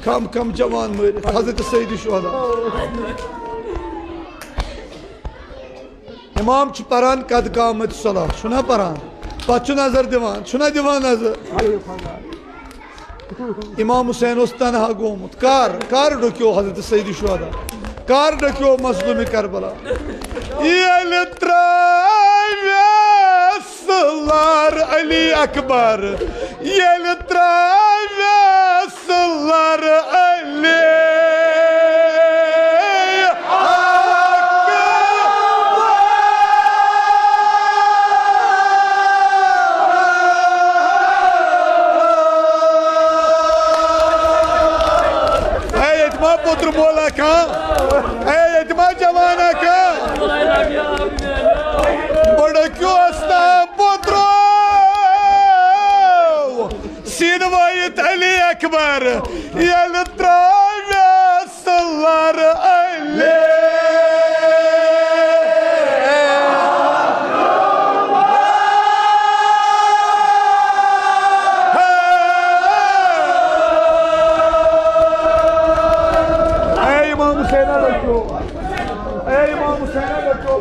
کم کم جوان مٲرِتھ حضرت سید شہدا۔ امام چھُ پران قد قامت صلاح، چھُنہ پران؟ پتہٕ چھُ نظر دِوان، چھُنہ دِوان نظر؟ امام حسین اوس تنہا گوٚمُت۔ کر، کر ڈوکیو حضرت سید شہدا؟ کر ڈوکیو مظلوم کربلا؟ ییٚلہِ ترٛاوٮ۪س لار علی اکبر، ییٚلہِ ترٛاوٮ۪س لار علی اکبر۔ اے ییٚتہِ ما پوٚتُر مولا کانٛہہ؟ اے ییٚتہِ ما جوانا کانٛہہ؟ بڑٕ کیٛاہ اوس ناو پوٚترو؟ سیٖنہٕ وٲیِتھ علی اکبر ییٚلہِ ترٛاوٮ۪س لر علی۔ اے امام حسین رچو، اے امام حسین رچو۔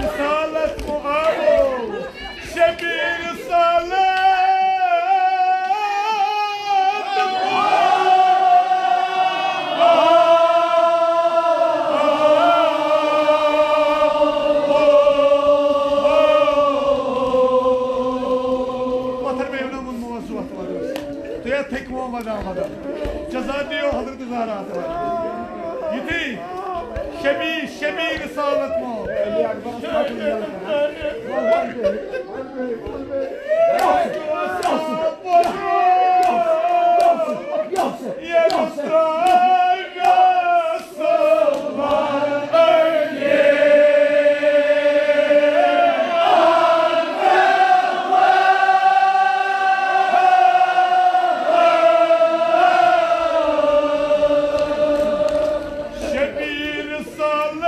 رسالت معاو، شبیر رسالت۔ پتھر مےٚ وَنو ووٚن موضوع تہٕ وَنو۔ تُہۍ ہا تھٔکۍ وۄنۍ وَدان وَدان۔ جزا دِیو حضرت زہرا تہٕ وَدان۔ یُتھُے شبی، شبی رسالت مو۔ شبیر سالت۔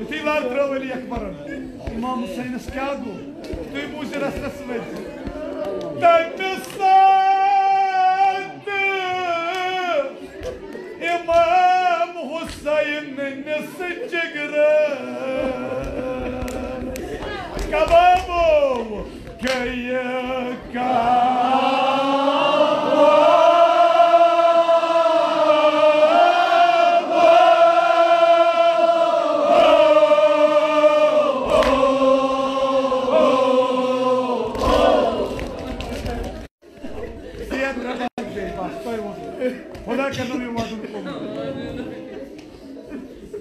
یُتھُے لر ترٲو علی اکبرن، امام حسینس کیٛاہ گوٚو؟ تُہۍ بوٗزِو رژھ رژھ سۭتۍ۔ تمہِ ساتہٕ امام حسینس جگرس کبابو گٔیہِ کباب۔ صحت رٹان بیٚیہِ بس تۄہہِ ووٚنوُ۔ خۄدا کرنو یہِ وعدٕ قبوٗل۔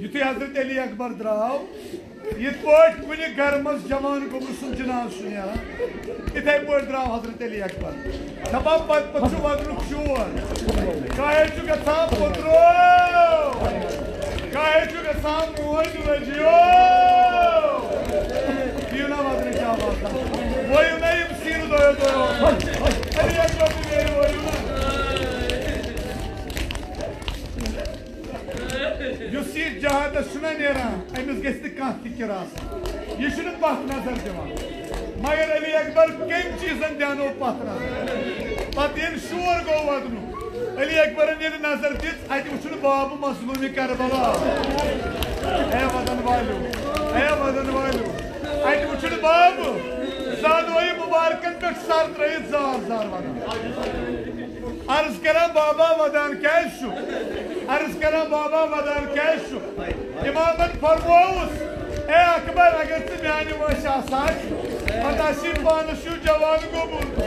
یُتھُے حضرت علی اکبر درٛاو، یِتھ پٲٹھۍ کُنہِ گرٕ منٛز جوان گوٚبرٕ سُنٛد جنازٕ چھُ نیران، یِتھَے پٲٹھۍ درٛاو حضرت علی اکبر۔ دَپان، پتہٕ پتہٕ چھُ وَدنُک شور۔ کاہے چھُ گژھان پوٚترو، کاہے چھُ گژھان موج لٔجیو۔ دِیِو نا وَدنٕچ آواز۔ وٲیِو نا یِم سیٖنہٕ دۄیو دۄیو۔ علی اکبر تہِ نیرِ، وٲیِو نا۔ یُس یہِ جہادس چھُنہ نیران، أمِس گژھِ نہٕ کانٛہہ فِکر آسٕنۍ۔ یہِ چھُنہٕ پتھ نظر دِوان۔ مگر علی اکبر کٔمۍ چیٖزن دیانو پتھ نظر؟ پتہٕ ییٚلہِ شور گوٚو ودنُک، علی اکبرن ییٚلہِ نظر دِژ، اتہِ وُچھُن باب مظلوم کربلا۔ اے ودن والیو، اے ودن والیو، اتہِ وُچھُن باب زانوے مبارکن پٮ۪ٹھ سر ترٲیِتھ زار زار ودان۔ عرض کران بابا ودان کیازِ چھُ؟ عرض کران بابا ودان کیازِ چھُ؟ امامن فرمووُس، اے اکبر، اگر ژٕ میانہِ وٲنٛسہِ آسہٕ ہاکھ، پتہٕ آسی پانس ہیوٗ جوان گوٚمُت۔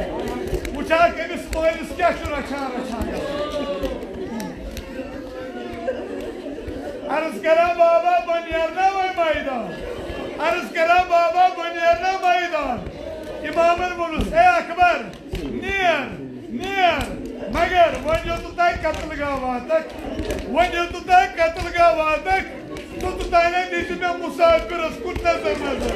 وٕچھ ہاکھ أمِس مٲلِس کیٛاہ چھُ رچھان رچھان گژھان۔ عرض کران بابا بہٕ نیرنا وۄنۍ میدان۔ عرض کران بابا بہٕ نیرنا میدان۔ امامن ووٚنُس، اے اکبر، نیر، نیر، مگر وۄنۍ یوٚتتھ تام قتل گاہ واتکھ، وۄنۍ یوٚتتھ تام قتل گاہ واتکھ، توٚتتھ تام دیٖزِ مےٚ مسافرس کُن نظر نظر۔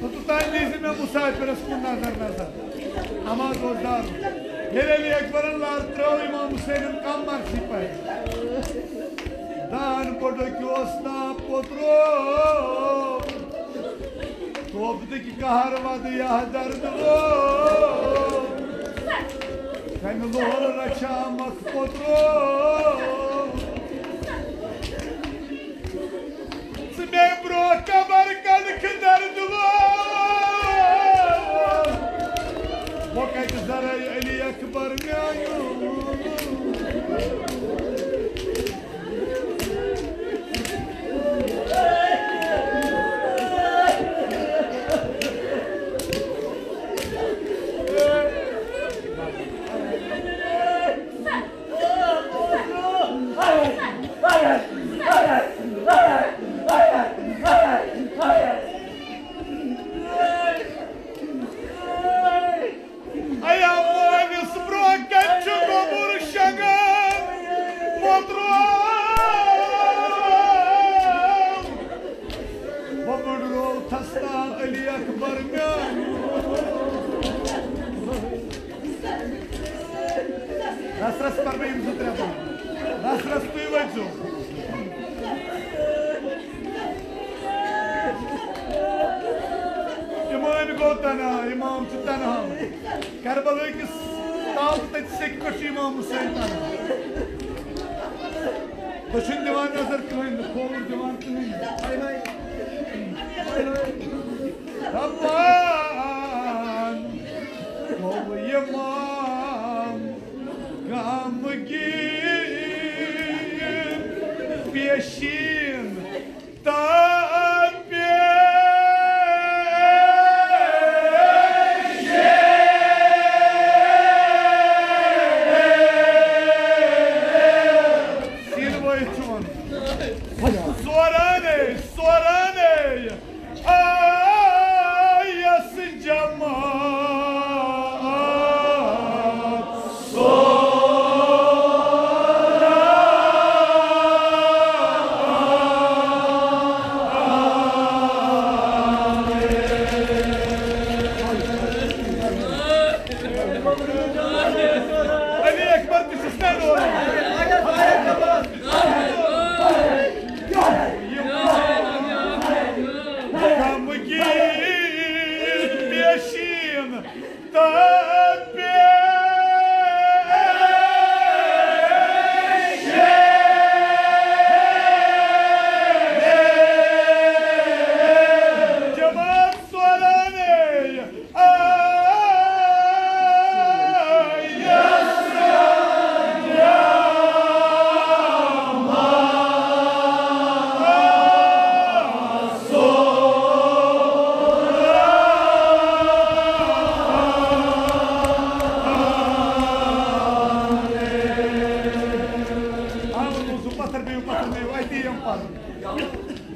توٚتتھ تام دیٖزِ مےٚ مسافرس کُن نظر نظر۔ اما دوستار، ییٚلہِ علی اکبرن لر ترٲو، امام حسینن کم مرثی پرِ؟ دان بوٚڑُک اوس نا پوٚترو، توبدٕکۍ قہر وَدٕ یا درد وو۔ کَمہِ لوہر رچھا مکھ پوٚترو۔ ژٕ مےٚ برٛونٛہہ قبر کَڑکھ درد وو۔ وۄنۍ کَتہِ زَرَے علی اکبر میٛانیو۔ ایا مٲلِس برٛونٛہہ کَنہِ چھُ گوٚبُر شنگان، وۄترو۔ وۄنۍ مُنڈروو تھستا علی اکبر میٛانہِ۔ رس رس پرنٲیِم زٕ ترٛےٚ بانہٕ۔ رس رس تُہۍ ؤتھۍزیو۔ امام گوٚو تنہا، امام چھُ تنہا۔ کربلہٕ کِس تال تہٕ تٔتھۍ سیٚکہِ پٮ۪ٹھ چھُ امام حسین تنہا۔ دٔچھُن دِوان نظر کٕہٕنۍ نہٕ، کھووُر دِوان کٕہٕنۍ نہٕ۔ دپان گوٚو امام غمگیٖن پیشین۔ تاپے سیٖل وٲیِتھ چھُ وَنُن۔ سورانَے، سورانَے آیَس جماعت۔ علی اکبر تہِ چھُس نہ روزان۔ غمگیٖن پیشین تہٕ پیش۔ جماعت سورانَے آیَس جماعت۔ آمُت اوسُم پتھر، بیٚیہِ پتھر، بیٚیہِ اَتی یِم پَرُن۔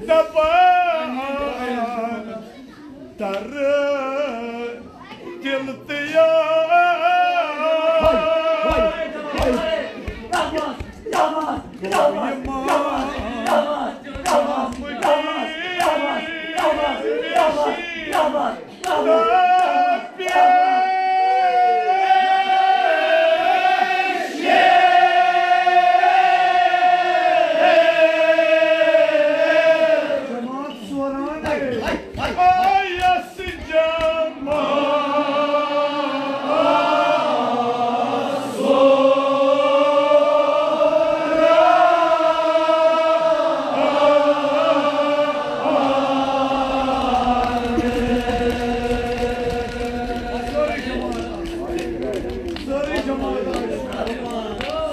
دَپان تَرٕ دِل تہٕ یار۔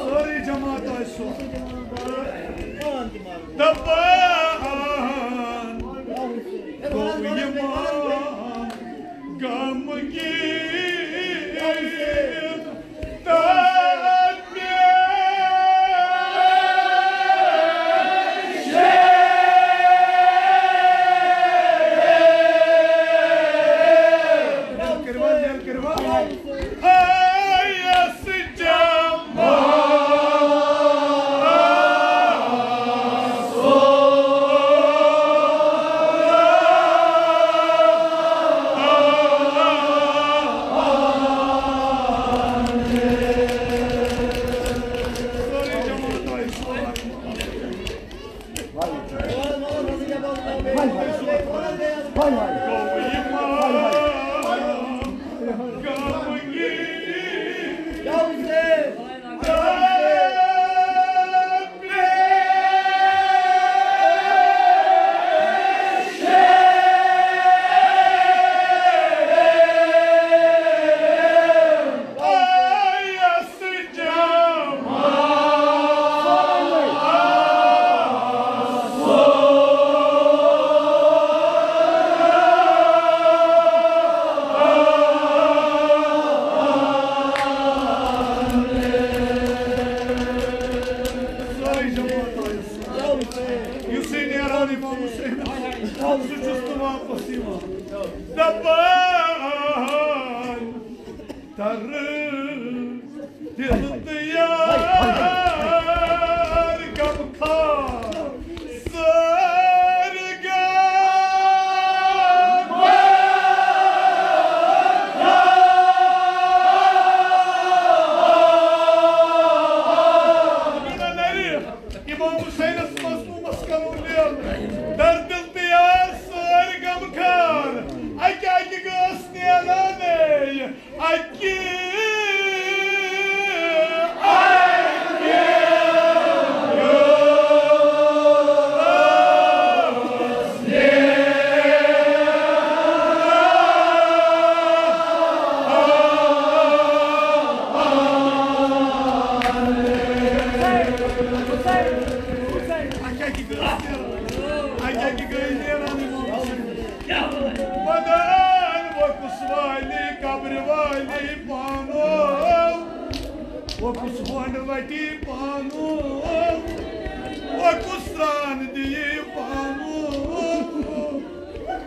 سٲرٕے جماعت آسہِ سۄ۔ دَپان گوٚو یِمن غمگیٖن تہٕ پریشان۔ آیَس جماعت۔ دِل تہٕ یار غمخار سٲرۍ غمخار۔ امام حسینس مظلومس کرو لیل، دردِل تہٕ یار سٲرۍ غمخار۔ اکہِ اکہِ گٔژھ نیران اے۔ اکہِ، اکہِ۔ اکہِ اکہِ گٔژھ نیران، اکہِ اکہِ گٔژھ نیران۔ ودان وۄکُس والی، قبرِ والی پانو، وۄکُس ہونڈ وٹی پانو، وۄکُس سران دی پانو۔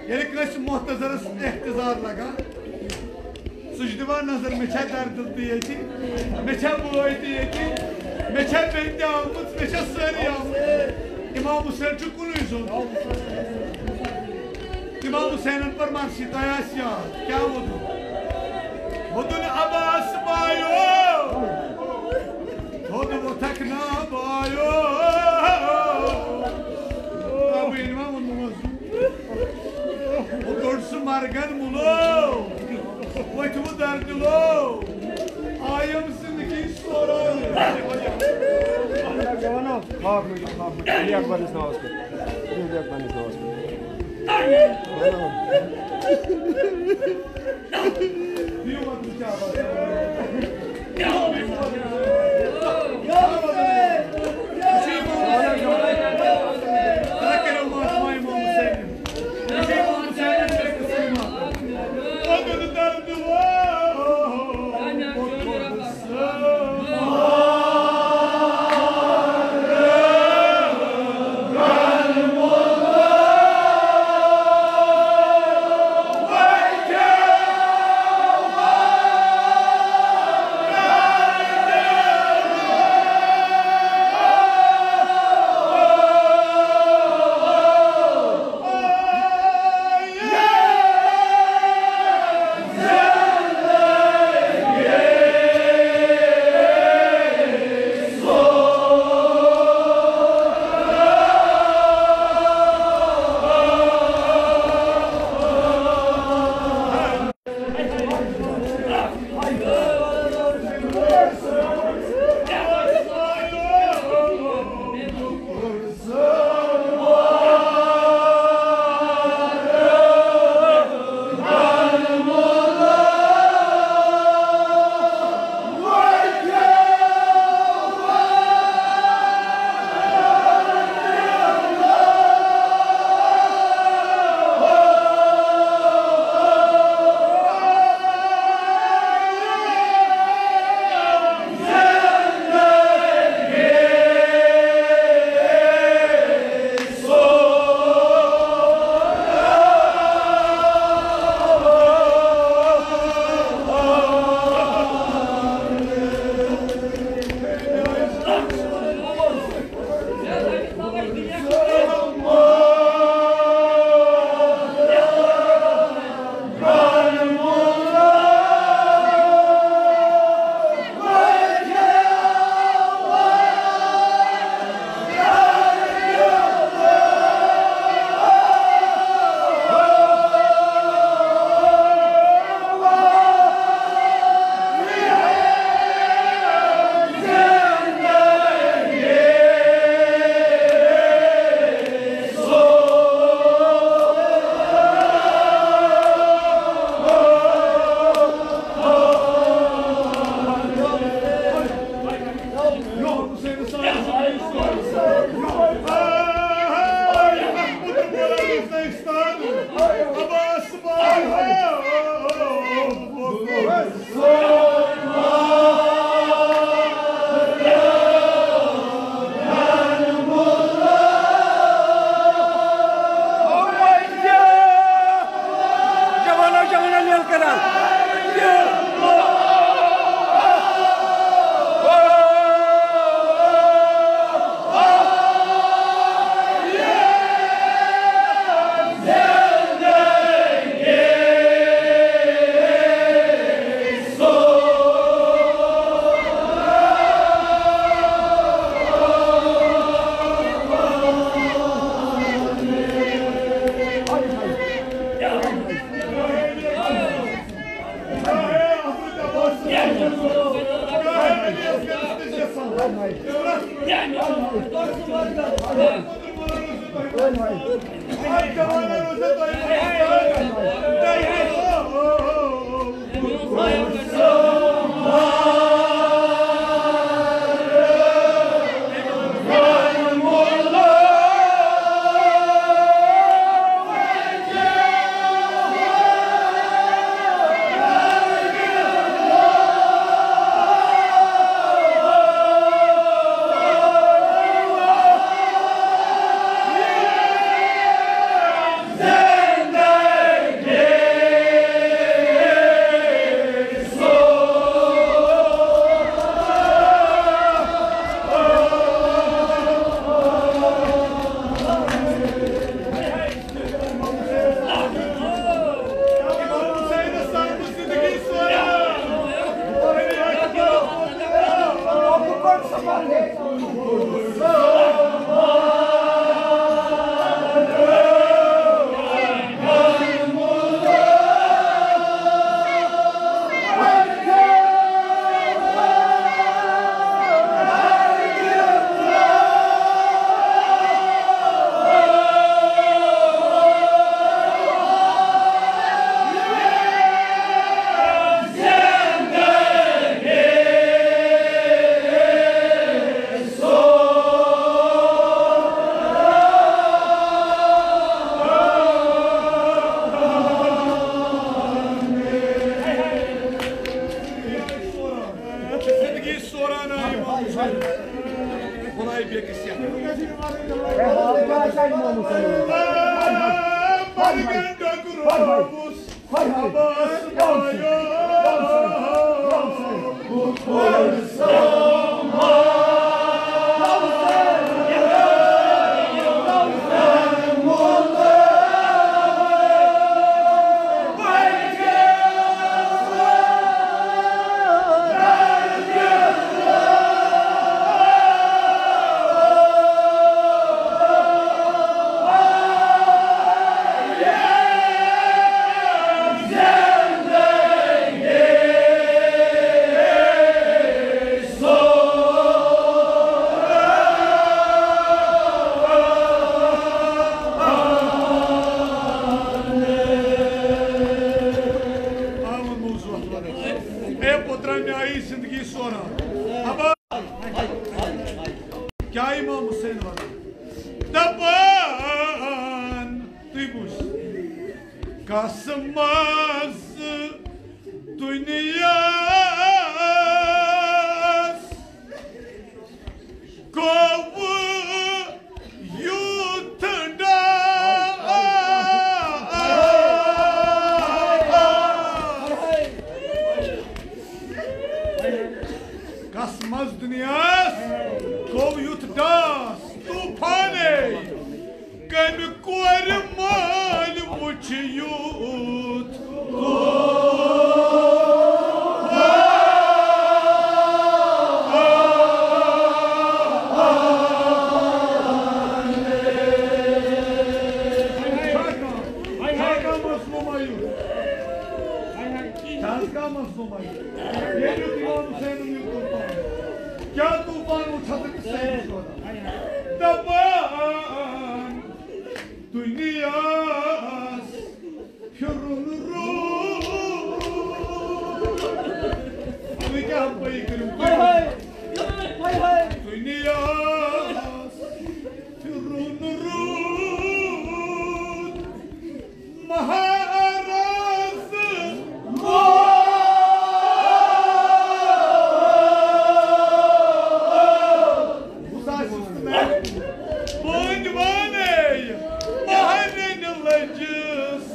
ییٚلہِ کٲنٛسہِ محتضرس احتضار لگان، سُہ چھُ دِوان نظر، مےٚ چھا دردِل تہِ ییٚتہِ، مےٚ چھا بٲے تہِ ییٚتہِ، مےٚ چھا بیٚنہِ تہِ آمٕژ، مےٚ چھا سٲری آمٕتۍ۔ امام حسین چھُ کُنُے زوٚن۔ امام حسینن پر مرثی، تۄہہِ آسہِ یاد، کیٛاہ ووٚدُن؟ ووٚدُن عباس بایو، تھوٚد ووٚتھکھ نا بایو۔ آ، بہٕ ییٚلہِ وۄنۍ ووٚنمو منٛز۔ وۄنۍ کوٚڑ سُہ مرگن مُلو، وۄتھِ وۄنۍ دردِلو، آیم زندگی سوران۔ ہاکھ مٔنٛزِو، ہاکھ مٔنٛزِو۔ علی اکبرنِس ناوس پٮ۪ٹھ۔ علی اکبرنِس ناوس پٮ۪ٹھ۔ زندگی سوران آئی امام حسین۔ خدای بیکس یا۔ مرگن ڈکروس۔ عباس مایو۔ اے پوترا، مےٚ آیی زندگی سوران۔ ابا، کیٛاہ امام حسین ونان؟ دپان، تُہۍ بوٗزِو، کس منٛز دُنیاہس گوٚو یُتھ ڈاس۔ کس منٛز دُنیاہس گوٚو یُتھ ڈاس طوفانے؟ کمہِ کورِ مٲلۍ وُچھ یوٗت؟ کیٛاہ طوفان وُچھ حضرت سید وَنان؟ دَپان، دُنیاہَس پھِرُن روٗد۔ تُہۍ کیٛاہ ہمپٲیی کٔرِو؟ تُہۍ ؤنِو۔ دُنیاہَس پھِرُن روٗد۔ مہارازٕ۔ بہٕ وَنَے مہرِنۍ لٔجِس۔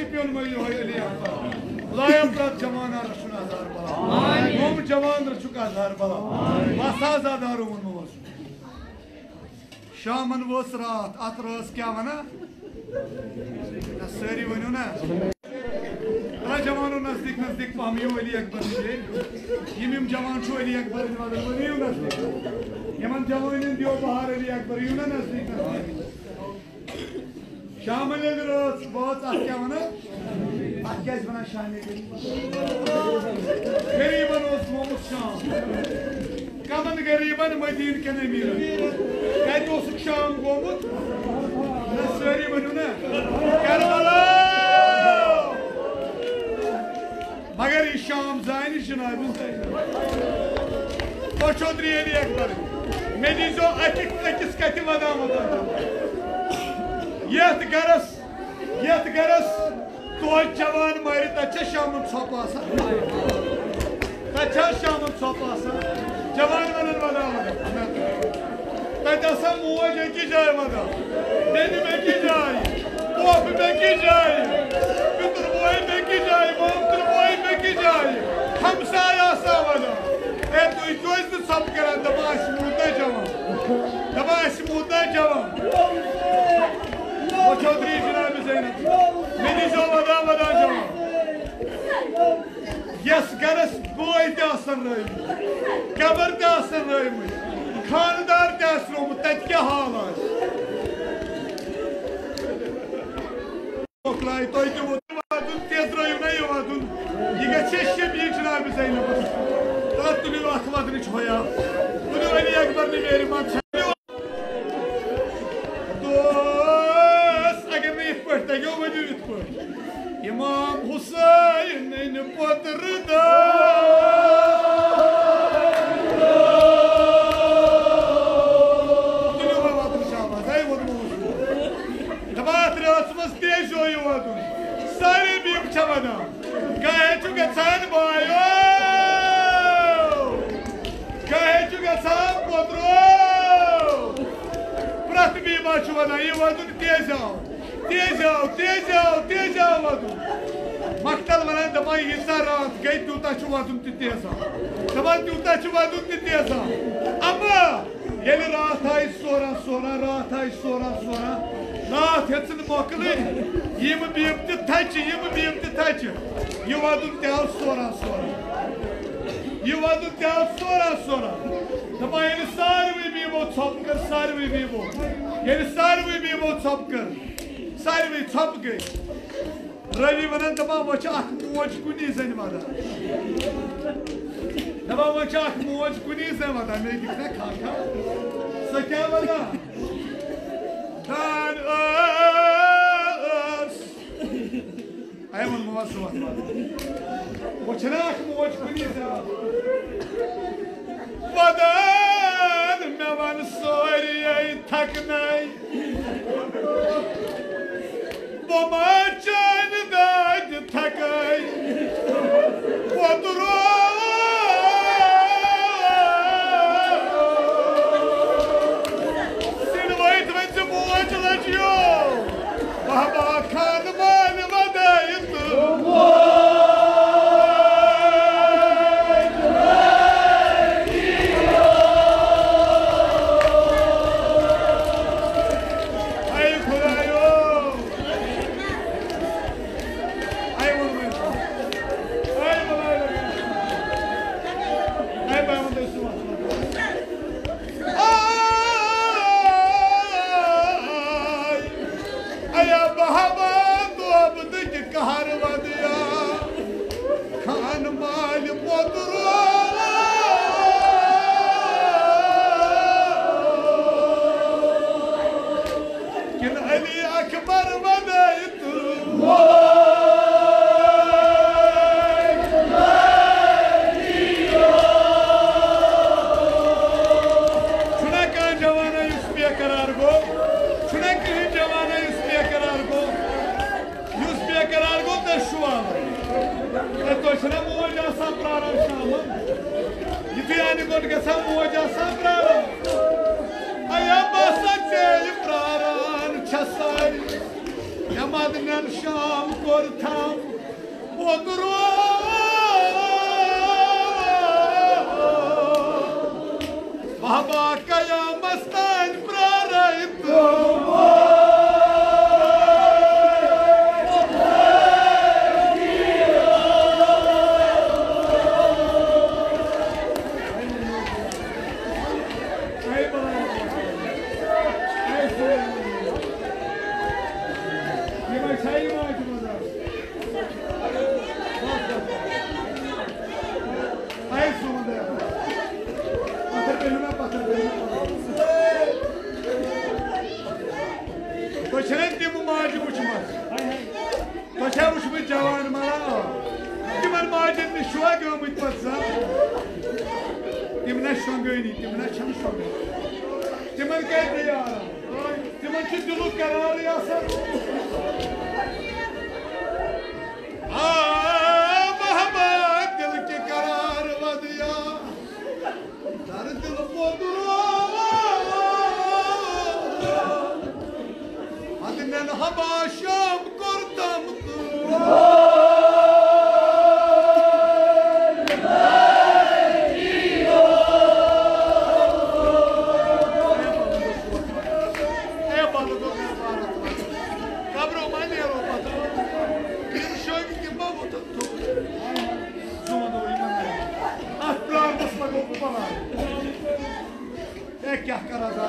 پیوٚن مےٚ یِہوٚے علی اکبر۔ خدایا پرٛٮ۪تھ جوان رَچھُن اظہار بلا۔ گوٚم جوان رَچھُکھ اظہار بلا۔ بس آزادار ووٚنمو حظ۔ شامن وٲژ راتھ، اتھ رٲژ کیٛاہ ونان؟ نہ، سٲری ؤنِو نا۔ آ جوانو، نزدیٖک نزدیٖک پہم یِیِو علی اکبر نِش۔ یِم یِم جوان چھِو علی اکبر نِش، ؤنِو نزدیٖک۔ یِمن جوانن دِیو بہار علی اکبر، یِیِو نا نزدیٖک نزدیٖک۔ شامن ییٚلہِ رٲژ وٲژ، اتھ کیٛاہ ونان؟ اتھ کیٛازِ ونان شامِ غریب؟ غریبن اوس گوٚمُت شام۔ کمن غریبن؟ مدیٖنہٕ کٮ۪ن امیٖرن۔ کتہِ اوسُکھ شام گوٚمُت؟ نہ، سٲری ؤنِو نا۔ کربلا۔ مگر یہِ شام زانہِ جناب زینب۔ تۄہہِ چھو درٛیرِ اکبر۔ مےٚ دیٖزیو اکہِ، أکِس کتھِ ودان ودان۔ یتھ گرس، یتھ گرس توتہِ جوان مرِ، تتہِ چھا شامن ژھۄپہٕ آسان؟ تتہِ چھا شامن ژھۄپہٕ آسان؟ جوان ونان ودان ودان۔ تتہِ آسان موج أکِس جایہِ ودان، بیٚنہِ بیٚکِس جایہِ، پۄپھ بیٚکِس جایہِ، پِتُر بوے بیٚکِس جایہِ، مامتٕر بوے بیٚکِس جایہِ، ہمساے آسان ودان۔ اے، تُہۍ کیٛازِ نہٕ ژھۄپہٕ کران؟ دپان، اسہِ موٗد نا جوان، دپان، اسہِ موٗد نا جوان۔ وٕچھو درٛیش جناب زینب، مےٚ دیٖزیو ودان ودان جوان۔ یس گرس بٲے تہِ آسن رٲومٕتۍ، قبر تہِ آسن رٲومٕتۍ، خانٛدار تہِ آسہِ رومُت، تتہِ کیٛاہ حال آسہِ؟ مۄکلایہِ تۄہہِ تہِ ووت واتُن، تیزرٲیِو نا یہِ واتُن۔ یہِ گژھِ شبیٖر جناب زینبس۔ تَلہ تُلِو اکھ وَدنٕچ ہویا۔ تُلِو علی اکبر نہِ میرِ منٛز۔ دوس، اگر نہٕ یِتھ پٲٹھۍ تَگیو، ؤنِو یِتھ پٲٹھۍ۔ امام حسین پوتر دار۔ تُلِو وۄنۍ وۄتھُن شاباش، ہے ووٚنمو اوسمو۔ دَپان اَتھ رٲژ منٛز تیزیو یہِ وَدُن۔ سارے بیٖم چھےٚ وَدان۔ گاہے چھُ گژھان بایو۔ گاہے چھُ گژھان پوترو۔ پرٛٮ۪تھ بیٖما چھُ وَدان یہِ وَدُن تیزیو۔ تیز آو، تیز آو، تیز آو وَدُن۔ مقتل وَنان، دَپان، ییٖژاہ راتھ گٔے، تیوٗتاہ چھُ وَدُن تہِ تیز آو۔ دَپان، تیوٗتاہ چھُ وَدُن تہِ تیز آو۔ اَما ییٚلہِ راتھ آیہِ سوران سوران، راتھ آیہِ سوران سوران، راتھ ہیٚژٕن مۄکلٕنۍ، یِم بیٖم تہِ تھَچہِ، یِم بیٖم تہِ تھَچہِ۔ یہِ وَدُن تہِ آو سوران سوران۔ یہِ وَدُن تہِ آو سوران سوران۔ دَپان، ییٚلہِ ساروٕے بیٖمو ژھۄپہٕ کٔر، ساروٕے بیٖمو، ییٚلہِ ساروٕے بیٖمو ژھۄپہٕ کٔر، ساروٕے ژھۄپہٕ گٔے۔ رٲوی وَنان، دَپان، وۄنۍ چھِ اَکھ موج کُنی زَنہِ وَدان۔ دَپان، وۄنۍ چھِ اَکھ موج کُنی زَنہِ وَدان۔ مےٚ دِکھ نا کھا کھا۔ سۄ کیٛاہ وَدان؟ دان ٲس۔ اے ووٚنمو حظ ژٕ وَتھ وَتھ۔ وۄنۍ چھَنہ اَکھ موج کُنی زَنہِ۔ وَدان مےٚ وَن سورِیَے تھَکنَے۔ بہٕ ما چانہِ دادِ تھَکَے۔ وۄترو۔ سِنوٲیِتھ ؤنۍ زِ موج لَجیو۔ بابا خان مانہِ ودٲیِتھ۔ اے خدایو۔ اے ووٚن مےٚ۔ اے بلاے لگا۔ اے بابا دے سُہ۔ آے، ایا بہبا دوبدٕکۍ قہر ودیا، خان مالہِ پوترو۔ کِنہٕ علی اکبر ودٲے تہٕ چھُنہ کانٛہہ جوانا یُس بے قرار گوٚو؟ چھُنہ کٕہٕنۍ جوانا یُس بے قرار گوٚو؟ یُس بے قرار گوٚو، تٔمِس چھُ والُن۔ ہے، تُہۍ چھِنہ موج آسان پرٛاران شامَن؟ یُتھُے اَنہِ گوٚٹ گژھان، موج آسان پرٛاران۔ ایا بہٕ ہسا ژیٚلہِ پرٛاران چھَسَے، مےٚ مَدنٮ۪ن شام کوٚر۔ تھم پوٚدرو، بابا قیامس تام پرارے تہٕ۔ تۄہہِ چھےٚ نہ تِم ماجہِ وٕچھمژٕ؟ تۄہہِ چھا وٕچھمٕتۍ جوان ملان؟ تِمن ماجن نِش چھُوا گٔمٕتۍ پتہٕ زن؟ تِم نہ شۄنٛگٲنی، تِم نہ چھنہٕ شۄنٛگان۔ تِمن کتہِ یی آرام؟ تِمن چھُ دِلُک قرارٕے آسان۔ آ، محبت دِل کہِ قرار ودیا۔ در دِل پوٚدرو، پتہٕ مےٚ نہٕ حبا شام کوٚر تام تہٕ۔ اے بلہٕ گوٚو مےٚ بارس منٛز۔ قبرو ما نیرو پتہٕ۔ یِم شوقۍ تِم ما ووتُکھ دُر۔ زٕ وَنو یِمن ناوِ۔ اَتھ پرٛارنَس لَگو بہٕ بَلاے۔ اے، کیٛاہ کَرٕ دادا؟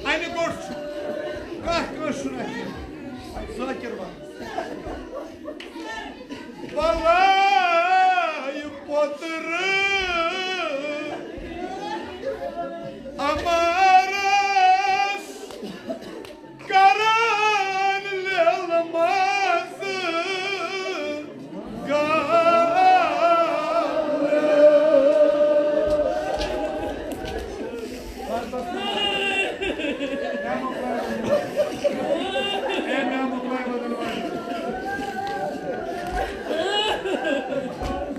اَنہِ گوٚٹ چھُ۔ کانٛہہ کٲنٛسہِ چھُنہٕ اَتہِ۔ ذٲکِر وَن۔ بَلاے پوٚتُر اَمارَس۔ کران لیلہٕ منٛز گالہٕ۔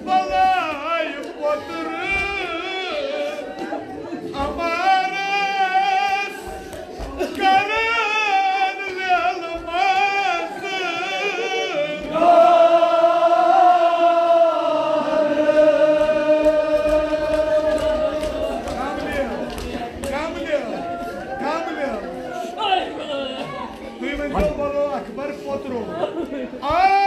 بلاے پوٚتُر اَمارَس۔ کران لیلہٕ منٛز۔ کاملہِ، کاملہِ، کاملہِ۔ تُہۍ ؤنۍزیو بولو اکبر پوٚترو۔ آیا۔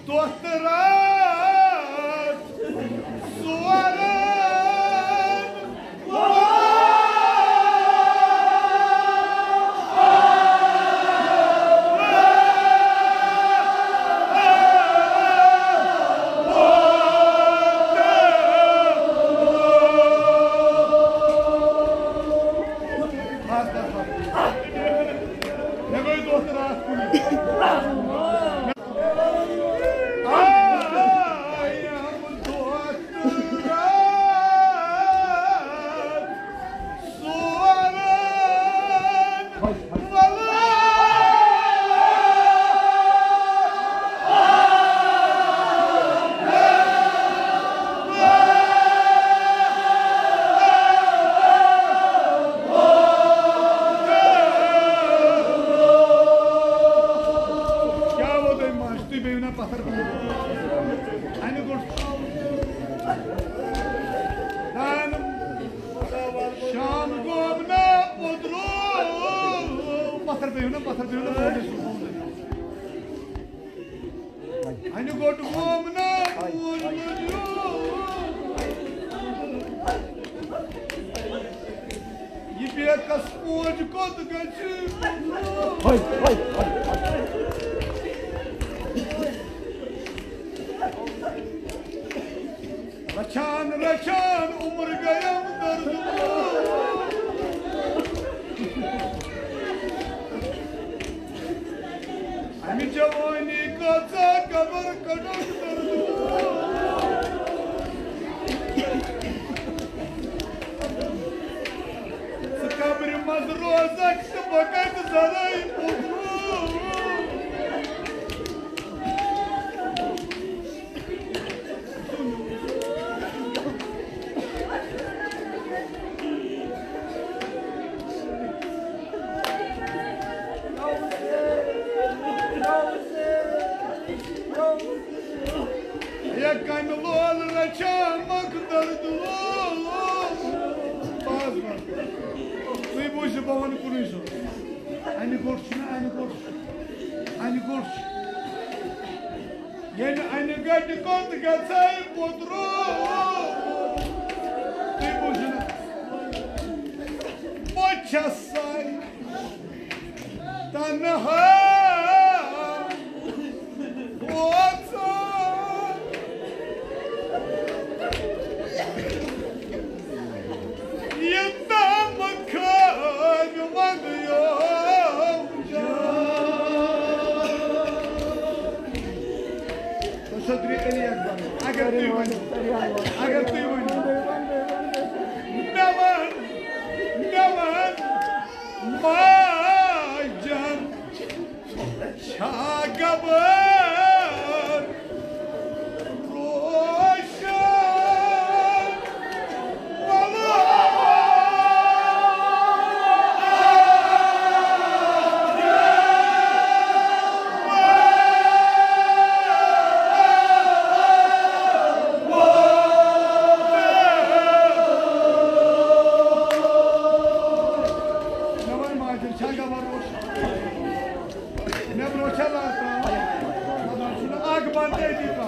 دۄہ تہٕ راتھ ژورَن۔ مےٚ گٔے دۄہ تہٕ راتھ کُنُے۔ کیٛاہ ووٚن تۄہہِ ماجہِ؟ تُہۍ بیٚہِو نا پتھر کُن۔ اَمہِ گوٚٹ۔ دان۔ شام گوٚو نا اوترٕ۔ پتھر بیٚہِو نا، پتھر بیٚہِو نا، بہٕ وَنہٕ۔ اَنہِ گوٚٹ ووم نا موج موجو۔ یہِ بیکس موج کوٚت گژھِ؟ رچھان رچھان عمر گٔیم دردٕ۔ اَمہِ جوانی کۭژاہ قبر کٔڈٕکھ دردٕ۔ ژٕ قبرِ منٛز روزکھ تہٕ بہٕ کَتہِ زرے پوٚتُس۔ کمہِ لول رچھا مقدر دُلول۔ بس، بس۔ تُہۍ بوٗزِو، بہٕ وَنہٕ کُنُے زوٚن۔ اَنہِ گوٚٹ چھُنہ، اَنہِ گوٚٹ چھُ۔ اَنہِ گوٚٹ چھُ۔ ییٚلہِ اَنہِ گَٹہِ کوٚت گژھے پوٚترو۔ تُہۍ بوٗزِو نہ۔ بہٕ چھَسَے تنہا ووت۔ یہِ تام خٲلۍ ونٛدیو جان۔ تُہۍ چھِو درٛے علی اکبر۔ اگر تُہۍ ؤنِو، اگر تُہۍ ؤنِو۔ مےٚ وَن، مےٚ وَن، ماجن۔ چھا گبر روشن؟ مےٚ وَن ماجن، چھا گبر روشن؟ مےٚ برونٛہہ چھا لار ترٛاوان؟ اکھ بنٛد تہٕ أتی